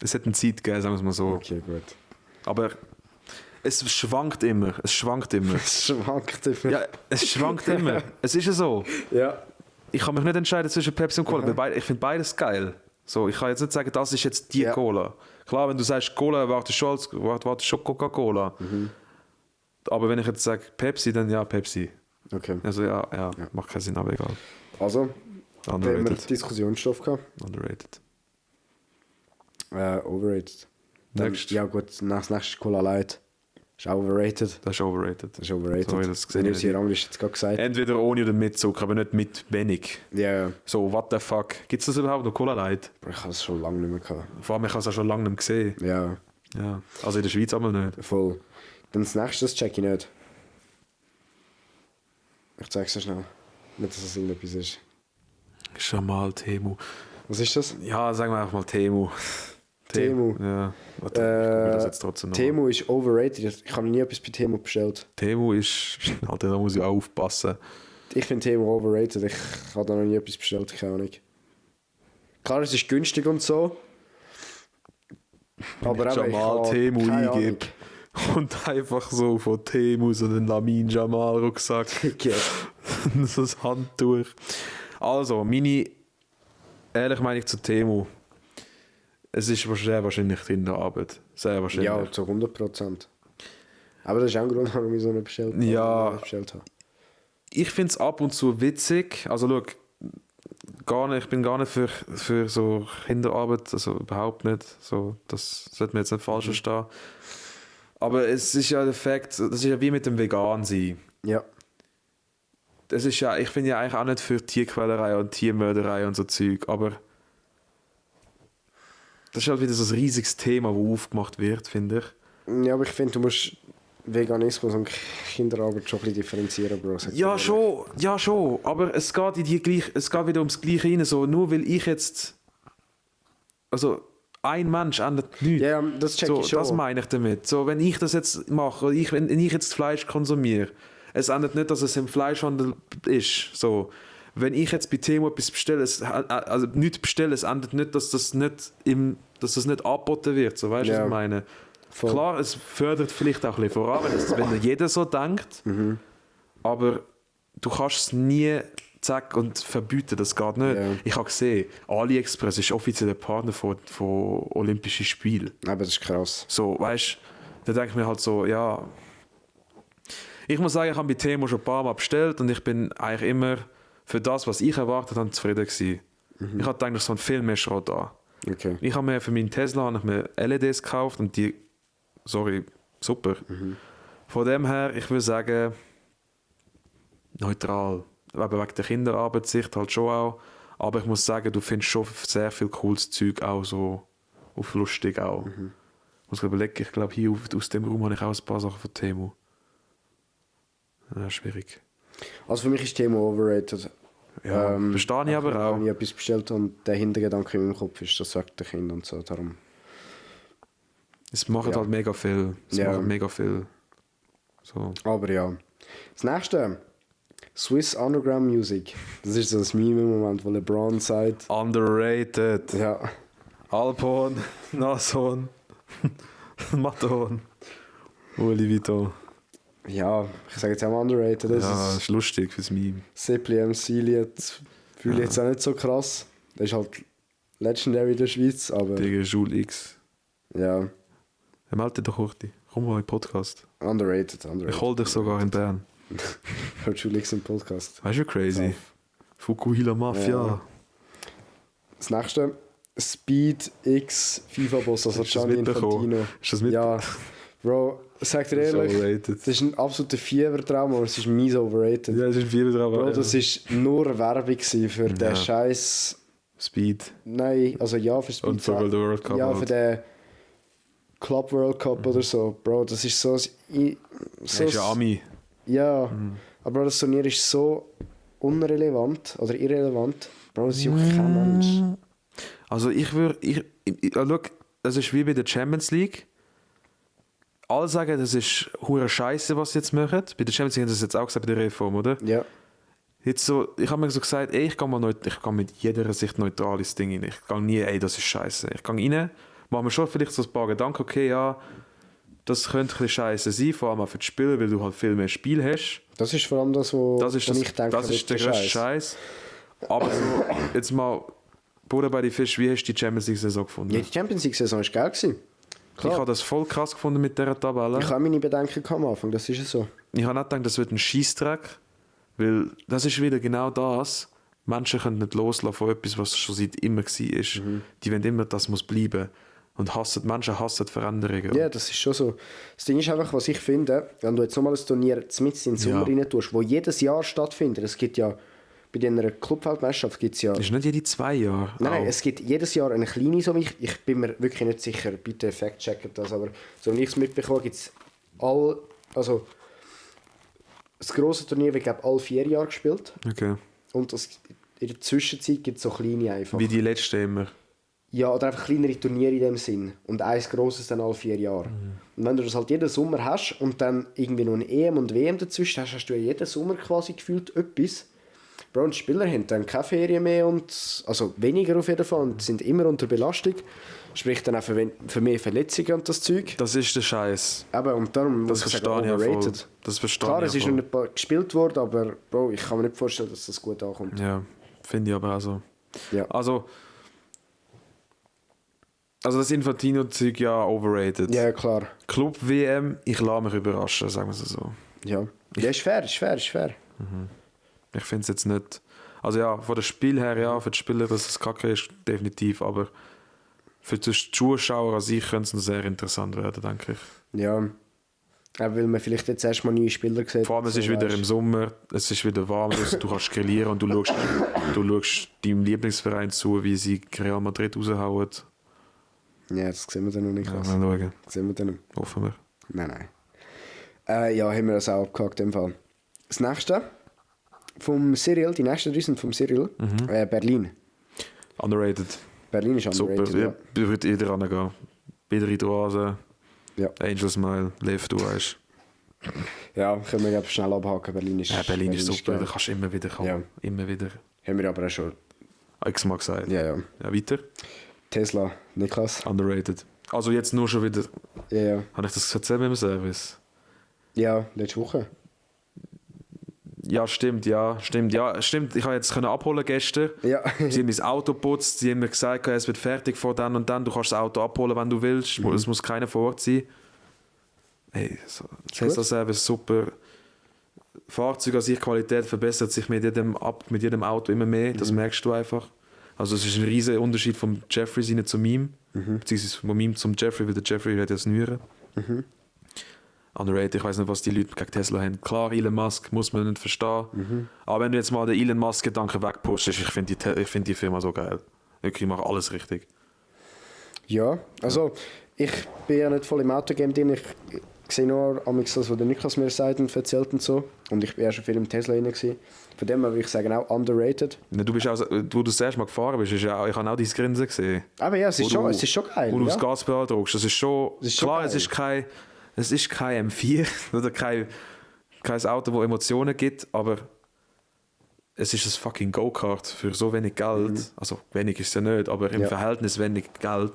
Es hat eine Zeit gegeben, sagen wir es mal so. Okay, gut. Aber es schwankt immer. Es schwankt immer. Es schwankt immer. Ja, es schwankt immer. Es ist ja so. Ja. Ich kann mich nicht entscheiden zwischen Pepsi und Cola, weil ich finde beides geil. So, ich kann jetzt nicht sagen, das ist jetzt die Ja. Cola. Klar, wenn du sagst Cola, erwartest du schon Coca-Cola. Aber wenn ich jetzt sage Pepsi, dann ja, Pepsi. Okay. Also ja, macht keinen Sinn, aber egal. Also, da haben wir Underrated. Diskussionsstoff gehabt. Underrated. Overrated. Dann, Next. ja gut, das nächste ist Cola Light. Ist auch overrated. Das ist overrated. Das ist overrated. Sorry, das Wenn gesehen ich unsere Rangliste jetzt gerade gesagt. Entweder ohne oder mit Zucker, aber nicht mit wenig. Ja, So, what the fuck? Gibt es das überhaupt noch Cola Light? Bro, ich habe es schon lange nicht mehr gehabt. Vor allem, ich habe es auch schon lange nicht mehr gesehen. Ja, Ja. Also in der Schweiz einmal nicht. voll. Dann das nächste, das check ich nicht. Ich zeig's dir schnell. Nicht, dass es irgendetwas ist. Jamal, Temu. Was ist das? Ja, sagen wir einfach mal Temu. Temu. Ja. Warte, ich google das jetzt trotzdem noch. Temu ist overrated. Ich habe noch nie etwas bei Temu bestellt. Temu ist... Alter, da muss ich auch aufpassen. Ich finde Temu overrated. Ich habe da noch nie etwas bestellt, keine Ahnung. Klar, es ist günstig und so. Aber ich eben, Jamal habe Temu keine eingebe und einfach so von Temu so einen Lamin Jamal Rucksack. Ahnung. Ja. So ein Handtuch. Also, meine ehrliche Meinung zu Temu. Es ist sehr wahrscheinlich Kinderarbeit. Sehr wahrscheinlich. Ja, zu 100%. Aber das ist auch ein Grund, warum ich so nicht bestellt habe. Ja. Bestellt habe. Ich finde es ab und zu witzig. Also schau, ich bin gar nicht für so Kinderarbeit, also überhaupt nicht. So, das sollte mir jetzt nicht falsch verstehen. Aber es ist ja der Fakt, das ist ja wie mit dem Vegan-Sein. Ja. Das ist ja, ich bin ja eigentlich auch nicht für Tierquälerei und Tiermörderei und so Zeug, aber das ist halt wieder so ein riesiges Thema, das aufgemacht wird, finde ich. Ja, aber ich finde, du musst Veganismus und Kinderarbeit schon ein bisschen differenzieren, Bro. Ja schon, aber es geht, es geht wieder ums Gleiche rein, so, nur weil ich jetzt, also ein Mensch ändert nichts. Ja, das check So, ich schon. das meine ich damit. So, wenn ich das jetzt mache, oder wenn ich jetzt Fleisch konsumiere, es ändert nicht, dass es im Fleischhandel ist. So, wenn ich jetzt bei Temo etwas bestelle, also nichts bestelle, es ändert nicht, dass das nicht angeboten wird. So, weißt du, was Ja. ich meine? Voll. Klar, es fördert vielleicht auch ein bisschen voran, wenn jeder so denkt, aber du kannst es nie zack und verbieten, das geht nicht. Ja. Ich habe gesehen, AliExpress ist offiziell der Partner von Olympischen Spielen. Aber das ist krass. So, weißt du, da denke ich mir halt so, ja. Ich muss sagen, ich habe bei Temo schon ein paar Mal bestellt und ich bin eigentlich immer für das, was ich erwartet habe, zufrieden gewesen. Ich habe gedacht, es kommt viel mehr Schrott an. Okay. Ich habe mir für meinen Tesla habe ich mir LEDs gekauft und die, sorry, super. Von dem her, ich würde sagen, neutral. Aber wegen der Kinderarbeitssicht halt schon auch. Aber ich muss sagen, du findest schon sehr viel cooles Zeug auch so auf lustig auch. Ich muss überlegen, ich glaube hier aus dem Raum habe ich auch ein paar Sachen von Temo. Ja, schwierig. Also für mich ist Thema overrated. Ja, verstehe ich aber auch. Wenn ich etwas bestellt und der Hintergedanke in meinem Kopf ist, das sagt der Kind und so. Darum. Es machen Ja. halt mega viel. Es Ja. machen mega viel. So. Aber ja. Das nächste. Swiss Underground Music. Das ist so das Meme-Moment, wo LeBron sagt. Underrated. Ja. Alphorn, Nashorn, Matterhorn, Uli Vito. Ja, ich sage jetzt auch mal underrated. Das Ja, das ist ist lustig fürs Meme. Sippli MC-Lied. Fühle ich jetzt auch nicht so krass. Das ist halt legendary in der Schweiz, aber Gegen Schul X. ja, Melde dich doch heute. Komm mal in den Podcast. underrated. Ich hol dich sogar in Bern. Hört schon nichts im Podcast. Weißt du, wie crazy? Fukuhila Mafia. Ja. Das nächste. Speed X FIFA-Boss, also Hast du das Gianni mitbekommen? Infantino. Hast du das mit? Ja, Bro, sag dir Das ist ehrlich, overrated. das ist ein absoluter Fiebertraum, aber es ist mies overrated. Ja, das ist ein Fieber dran. Bro, das ist nur Werbung gewesen für den Ja. Scheiß. Speed. Nein, also ja, für Speed. Und für den World Cup Ja, halt. für den Club World Cup oder so. Bro, das ist so. Das ist ja Ami. Ja, aber das Turnier ist so unrelevant oder irrelevant. Bro, das juckt kein Mensch. Also schau, das ist wie bei der Champions League. Alle sagen, das ist hure Scheiße, was sie jetzt machen. Bei der Champions League haben sie das jetzt auch gesagt, bei der Reform, oder? Ja, Jetzt so, ich habe mir so gesagt, ey, ich gehe mit jeder Sicht neutral ins Ding rein. Ich gehe nie, ey, das ist scheiße. Ich gehe rein, mache mir schon vielleicht so ein paar Gedanken, okay, ja, das könnte ein bisschen scheiße sein, vor allem auch für die Spieler, weil du halt viel mehr Spiel hast. das ist vor allem das, wo Das ist, wo das, ich denke, das ist der wird größte Scheiß. Aber so, jetzt mal, Bruder bei die Fisch, wie hast du die Champions League-Saison gefunden? Ja, die Champions League-Saison war geil gewesen. Ich habe das voll krass gefunden mit dieser Tabelle. Ich habe meine Bedenken gehabt am Anfang, das ist ja so. Ich habe nicht gedacht, das wird ein Scheissdreck, weil das ist wieder genau das. Menschen können nicht loslassen von etwas, was schon seit immer war. Die wollen immer, das muss bleiben. Und Menschen hassen Veränderungen. Ja, das ist schon so. Das Ding ist einfach, was ich finde, wenn du jetzt nochmal ein Turnier mitten in den Sommer rein tust, wo jedes Jahr stattfindet, es gibt ja, bei dieser Clubfeldmeisterschaft gibt es ja... Das ist nicht jede 2 Jahre. Nein, Auch. es gibt jedes Jahr eine kleine, so wie ich bin mir wirklich nicht sicher, bitte fact-checken das, aber so wie ich es mitbekomme, gibt es also das grosse Turnier wird, glaube ich, alle 4 Jahre gespielt Okay. und in der Zwischenzeit gibt es so kleine einfach. Wie die letzte immer. Ja, oder einfach kleinere Turniere in dem Sinn. Und eins grosses dann alle 4 Jahre. Und wenn du das halt jeden Sommer hast und dann irgendwie noch eine EM und WM dazwischen hast, hast du ja jeden Sommer quasi gefühlt etwas. Bro, und die Spieler haben dann keine Ferien mehr und also weniger auf jeden Fall und sind immer unter Belastung. Sprich dann auch für mehr Verletzungen und das Zeug. Das ist der Scheiß. Aber und darum Das muss ich sagen, verstehe ich ja voll. overrated. Das verstehe Klar, ich es ja ist voll. noch nicht paar gespielt worden, aber Bro, ich kann mir nicht vorstellen, dass das gut ankommt. Ja, finde ich aber auch so. Ja. Also, Also das Infantino-Zeug ja overrated. Ja, klar. Club-WM, ich lasse mich überraschen, sagen wir es so. Ja. Ja, ist fair. Ich finde es jetzt nicht... Also ja, von dem Spiel her, ja, für die Spieler, dass es kacke ist, definitiv, aber für die Zuschauer an sich könnte es noch sehr interessant werden, denke ich. Ja. Auch weil man vielleicht jetzt erstmal neue Spieler sieht. Vor allem, es so ist wieder weißt. im Sommer, es ist wieder warm, du kannst grillieren und du schaust deinem Lieblingsverein zu, wie sie Real Madrid raushauen. Ja, das sehen wir dann noch nicht. Ja, Ja, mal schauen. das sehen wir dann noch. Hoffen wir. Nein. Ja, haben wir das auch abgehakt im Fall. Das nächste vom Cyril, die nächsten 3 sind vom Cyril. Berlin. Underrated. Berlin ist underrated, Super, ja. ja. Würde jeder angehen. Wieder in die Oase, Ja. Angel Smile, Live, du weißt. Ja, können wir glaub, schnell abhaken. Berlin ist Berlin ist super, da geil. kannst du immer wieder kommen. Ja. Immer wieder. Haben wir aber auch schon. X-Mal gesagt. Ja, ja. Ja, weiter. Tesla, Niklas. Underrated. Also jetzt nur schon wieder... Ja, ja. Habe ich das erzählt mit dem Service? Ja, letzte Woche. Ja, stimmt. Ich habe jetzt abholen gestern. Ja. Sie haben mein Auto geputzt, sie haben mir gesagt, es wird fertig vor dann und dann, du kannst das Auto abholen, wenn du willst, es muss keiner vor Ort sein. Hey, so, Tesla Service super. Fahrzeug an sich, Qualität verbessert sich mit jedem Auto immer mehr, das merkst du einfach. Also es ist ein riesiger Unterschied vom Jeffrey seine zu meinem, beziehungsweise von meinem zum Jeffrey, weil der Jeffrey hat ja das Neuere. Underrated, ich weiß nicht, was die Leute gegen Tesla haben. Klar, Elon Musk muss man nicht verstehen. Aber wenn du jetzt mal den Elon Musk-Gedanken wegpustest, ich finde die Firma so geil. Wirklich, ich mache alles richtig. Ja, also ich bin ja nicht voll im Autogame drin. Ich sehe nur das, was der Niklas mir sagt und erzählt und so. Und ich bin ja schon viel im Tesla drin gewesen. Von dem her würde ich sagen, auch underrated. Du bist auch, wo du das erste Mal gefahren bist, ich habe auch dein Grinsen gesehen. Aber ja, es ist schon geil. Wo du ja. das Gaspedal drückst, das ist schon... Klar, geil. es ist kein M4 oder kein Auto, das Emotionen gibt, aber es ist ein fucking Go-Kart für so wenig Geld. Also wenig ist es ja nicht, aber im Verhältnis wenig Geld.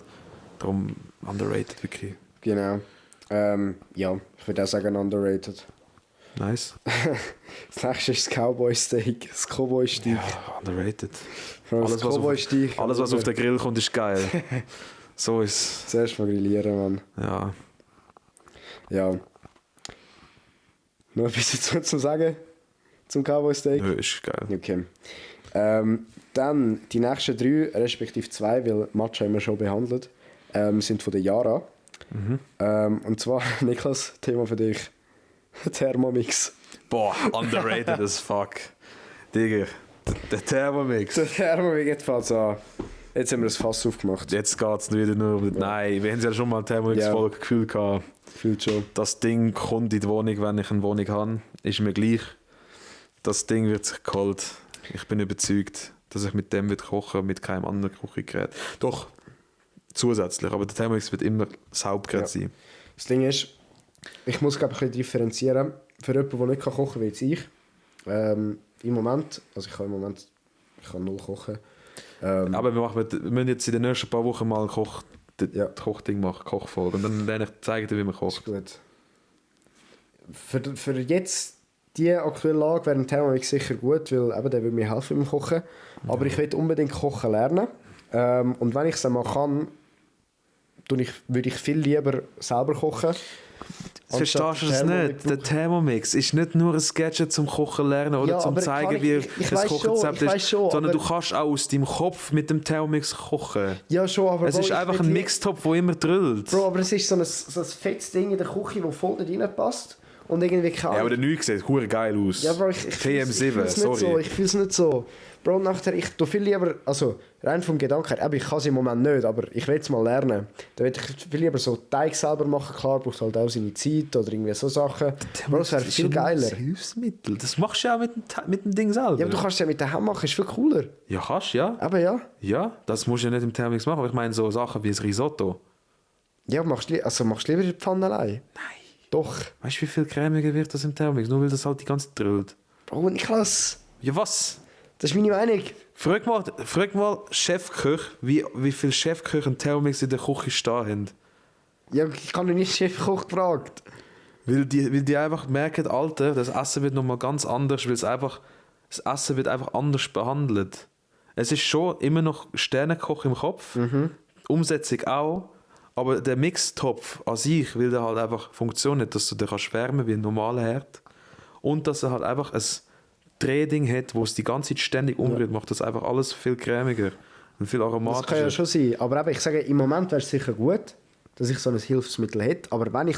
Darum underrated wirklich. Genau. Ja, ich würde auch sagen underrated. Nice. Das nächste ist das Cowboy-Steak, das Cowboy-Steak. Ja, underrated. Das Cowboy-Steak. Alles, was auf den Grill kommt, ist geil. So ist es. Zuerst mal grillieren, Mann. Ja. Ja. Noch ein bisschen zu sagen zum Cowboy-Steak? Nö, ist geil. Okay. Dann die nächsten 3, respektive 2, weil Matcha haben wir schon behandelt, sind von der Yara. Und zwar, Niklas, Thema für dich. Thermomix. Boah, underrated as fuck. Digga, der Thermomix. Der Thermomix, jetzt fängt es an. Jetzt haben wir das Fass aufgemacht. Jetzt geht es wieder nur um... Nein, wir haben ja schon mal Thermomix-Folge gefühlt gehabt. Fühlt schon. Das Ding kommt in die Wohnung, wenn ich eine Wohnung habe. Ist mir gleich. Das Ding wird sich geholt. Ich bin überzeugt, dass ich mit dem kochen mit keinem anderen Küchengerät. Doch, zusätzlich. Aber der Thermomix wird immer das Hauptgerät sein. Das Ding ist, ich muss glaube ich ein bisschen differenzieren. Für jemanden, der nicht kochen kann, wie jetzt ich. Im Moment, also ich kann null kochen. Aber wir müssen jetzt in den nächsten paar Wochen mal Kochding machen, Kochfolge. Und dann werde ich zeigen, wie man kocht. Gut. Für jetzt die aktuelle Lage wäre ein Thermomix sicher gut, weil eben der würde mir helfen beim Kochen. Aber ich will unbedingt kochen lernen. Und wenn ich es dann mal kann, würde ich viel lieber selber kochen. Verstehst du das nicht? Der Thermomix ist nicht nur ein Gadget zum Kochen lernen oder Ja, zum aber zeigen, wie das Kochrezept ist, schon, sondern aber du kannst auch aus deinem Kopf mit dem Thermomix kochen. Ja, schon, aber Es ist einfach ein Mixtopf, der immer drillt. Bro, aber es ist so ein fettes Ding in der Küche, das voll nicht reinpasst. Und irgendwie kann Ja, aber der neue sieht hure geil aus. Ja, Bro, ich TM7, sorry. Ich fühle es nicht so. Bro, nachher, ich tue viel lieber, also rein vom Gedanken her, ich kann es im Moment nicht, aber ich will es mal lernen. Da will ich viel lieber so Teig selber machen, klar, braucht halt auch seine Zeit oder irgendwie so Sachen. Bro, das wäre viel geiler. Das Hilfsmittel, das machst du ja auch mit dem Ding selber. Ja, aber du kannst es ja mit der Hand machen, ist viel cooler. Ja, kannst ja. Aber ja. Ja, das musst du ja nicht im Thermomix machen, aber ich meine so Sachen wie das Risotto. Ja, machst du lieber in der Pfanne allein? Nein. Doch. Weißt du, wie viel cremiger wird das im Thermomix, nur weil das halt die ganze Zeit drillt? Bro, Niklas, Ja, was? das ist meine Meinung. Frag mal Chefköch, wie viele Chefköche einen Thermomix in der Küche stehen haben. Ja, ich kann nicht Chefkoch gefragt. Weil die einfach merken, Alter, das Essen wird nochmal ganz anders, weil das Essen wird einfach anders behandelt. Es ist schon immer noch Sternekoch im Kopf, Umsetzung auch, aber der Mixtopf an sich will der halt einfach funktionieren, dass du den kannst wärmen wie ein normaler Herd und dass er halt einfach ein Drehding hat, wo es die ganze Zeit ständig umrührt, macht das einfach alles viel cremiger und viel aromatischer. Das kann ja schon sein, aber eben, ich sage, im Moment wäre es sicher gut, dass ich so ein Hilfsmittel hätte, aber wenn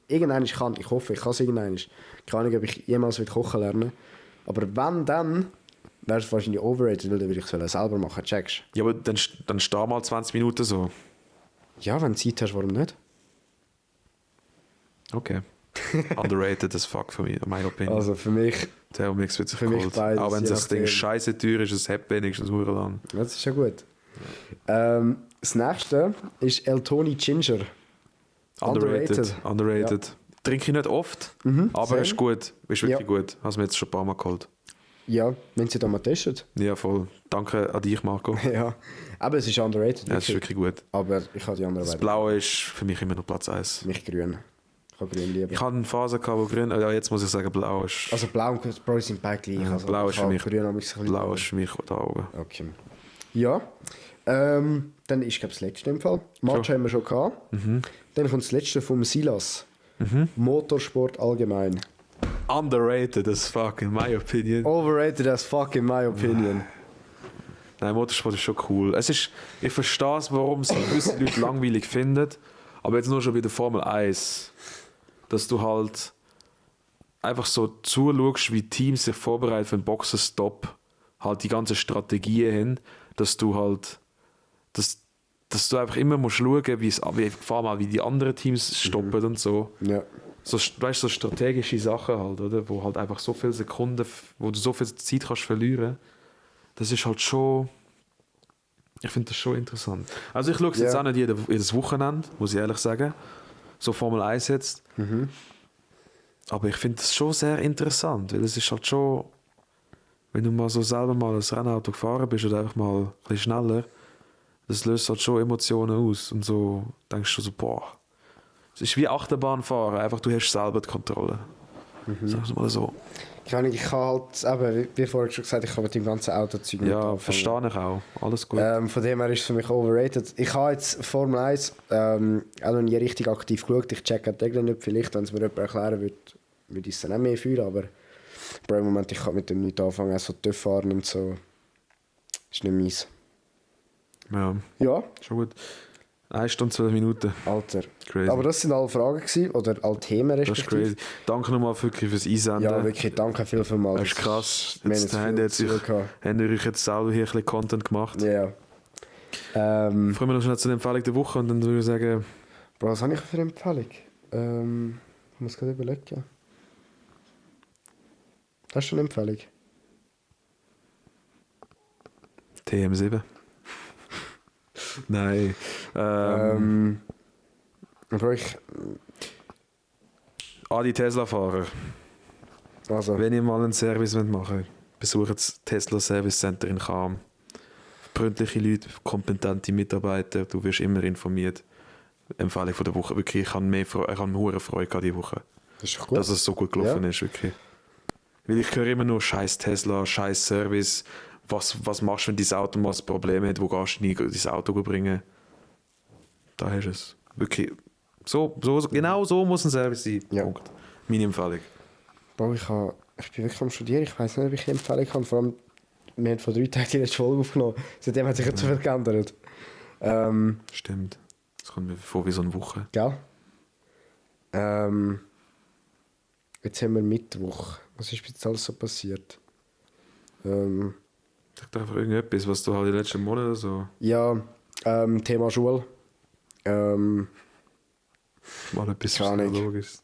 irgendwann kann, ich hoffe, ich kann es irgendwann, keine Ahnung, ob ich jemals kochen lernen, aber wenn, dann wäre es wahrscheinlich overrated, weil dann würde ich es selber machen, checkst? Ja, aber dann steh mal 20 Minuten so. Ja, wenn du Zeit hast, warum nicht? Okay. Underrated as fuck für mich, in meiner Opinion. Also für mich, Thermomix wird sich für mich geholt. beides, Auch wenn je das Ding nachdem. scheiße teuer ist, es hat wenigstens sehr lang. das ist ja gut. Das nächste ist El Toni Ginger. Underrated. Trinke ich nicht oft, aber same. ist gut. Ist wirklich Ja. gut. Hast du mir jetzt schon ein paar Mal geholt. Ja, wenn sie da mal testet. Ja, voll. Danke an dich, Marco. Ja, aber es ist underrated. Ja, es ist wirklich. wirklich gut. Aber ich habe die andere Das Seite. Blaue ist für mich immer noch Platz 1. Nicht grün. Ich habe grün lieber. Ich hatte eine Phase, wo grün... Ja, jetzt muss ich sagen, blau ist... Also blau und Bro sind beide gleich. Ja, Also blau ist ich für habe mich- grün habe ich ein bisschen Blau ist für mich die Augen. Okay. Ja. Dann ist, glaube ich, das letzte im Fall. Match haben wir schon gehabt. Dann kommt das letzte vom Silas. Motorsport allgemein. Underrated as fuck, in my opinion. Overrated as fuck, in my opinion. Nein, Motorsport ist schon cool. Ich verstehe es, warum es gewisse Leute langweilig finden, aber jetzt nur schon bei der Formel 1, dass du halt einfach so zuschaust, wie Teams sich vorbereiten für einen Boxenstopp, halt die ganzen Strategien hin, dass du halt, dass du einfach immer musst schauen, wie die anderen Teams stoppen und so. Ja. So, weißt du, so strategische Sachen halt, oder? Wo halt einfach so viele Sekunden, wo du so viel Zeit kannst verlieren. Das ist halt schon... Ich finde das schon interessant. Also ich schaue es jetzt Ja. auch nicht jedes Wochenende, muss ich ehrlich sagen. So Formel 1 jetzt. Aber ich finde das schon sehr interessant, weil es ist halt schon... Wenn du mal so selber mal ein Rennauto gefahren bist oder einfach mal ein bisschen schneller, das löst halt schon Emotionen aus. Und so denkst du so, boah... Es ist wie Achterbahnfahren, einfach du hast selber die Kontrolle. Sagen wir mal so. Ich kann halt, eben, wie vorher schon gesagt, ich kann mit dem ganzen Autozeug nicht Ja, anfangen. verstehe ich auch. Alles gut. Von dem her ist es für mich overrated. Ich habe jetzt Formel 1 auch noch nie richtig aktiv geschaut. Ich checke die Regeln nicht. Vielleicht, wenn es mir jemand erklären würde, würde ich es dann auch mehr fühlen. Aber im Moment, ich kann mit dem nicht anfangen. Also TÜV fahren und so. Ist nicht meins. Ja, Ja, schon gut. 1 Stunde 12 Minuten. Alter. Crazy. Aber das sind alle Fragen gewesen, oder alle Themen Das ist respektive. crazy. Danke nochmal wirklich fürs Einsenden. Ja, wirklich, danke vielmals. Das ist krass. Wir haben Jetzt jetzt haben viel jetzt zu tun gehabt. haben wir euch jetzt selber hier ein bisschen Content gemacht. Ja. Freuen wir uns schnell zu der Empfehlung der Woche und dann würde ich sagen, Bro, was habe ich für eine Empfehlung? Ich muss gerade überlegen. Hast du schon eine Empfehlung? TM7. Nein. Bro, Die Tesla-Fahrer. also, Wenn ihr mal einen Service machen wollt, besucht das Tesla Service Center in Cham. Freundliche Leute, kompetente Mitarbeiter, du wirst immer informiert. Empfehlung von der Woche. Wirklich, ich habe hohe Freude gehabt diese Woche. das ist doch gut. Dass es so gut gelaufen Ja. ist, wirklich. Weil ich höre immer nur scheiß Tesla, scheiß Service. Was machst du, wenn dein Auto mal ein Problem hat? Wo gehst du nie dein Auto bringen? Da hast du es. Wirklich. Genau so muss ein Service sein. Ja. Punkt. Meine Empfehlung. Bro, ich bin wirklich am Studieren. Ich weiß nicht, ob ich eine Empfehlung habe. Vor allem, wir haben vor 3 Tagen die letzte Folge aufgenommen. Seitdem hat sich nicht so viel geändert. Stimmt. Das kommt mir vor wie so eine Woche. Gell? Jetzt haben wir Mittwoch. Was ist jetzt alles so passiert? Sag doch einfach irgendetwas, was du halt in den letzten Monaten so Ja, Thema Schule. mal etwas Keine Ahnung. Logisches.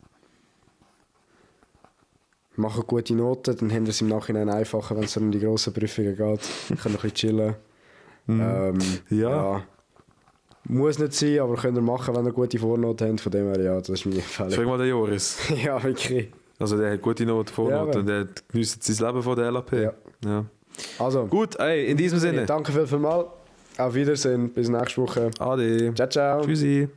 Machen gute Noten, dann haben wir es im Nachhinein einfacher, wenn es um die grossen Prüfungen geht. Können ein bisschen chillen. Ja. Muss nicht sein, aber könnt ihr machen, wenn ihr gute Vornoten habt. Von dem her, ja, das ist meine Frag Empfehlung. mal den Joris. Ja, wirklich. Also der hat gute Noten, Vornoten Ja, und der genießt sein Leben von der LAP. Ja. Ja. Also, Gut, ey, in diesem Sinne. danke vielmals. Auf Wiedersehen, bis nächste Woche. Ade. Ciao, ciao. Tschüssi.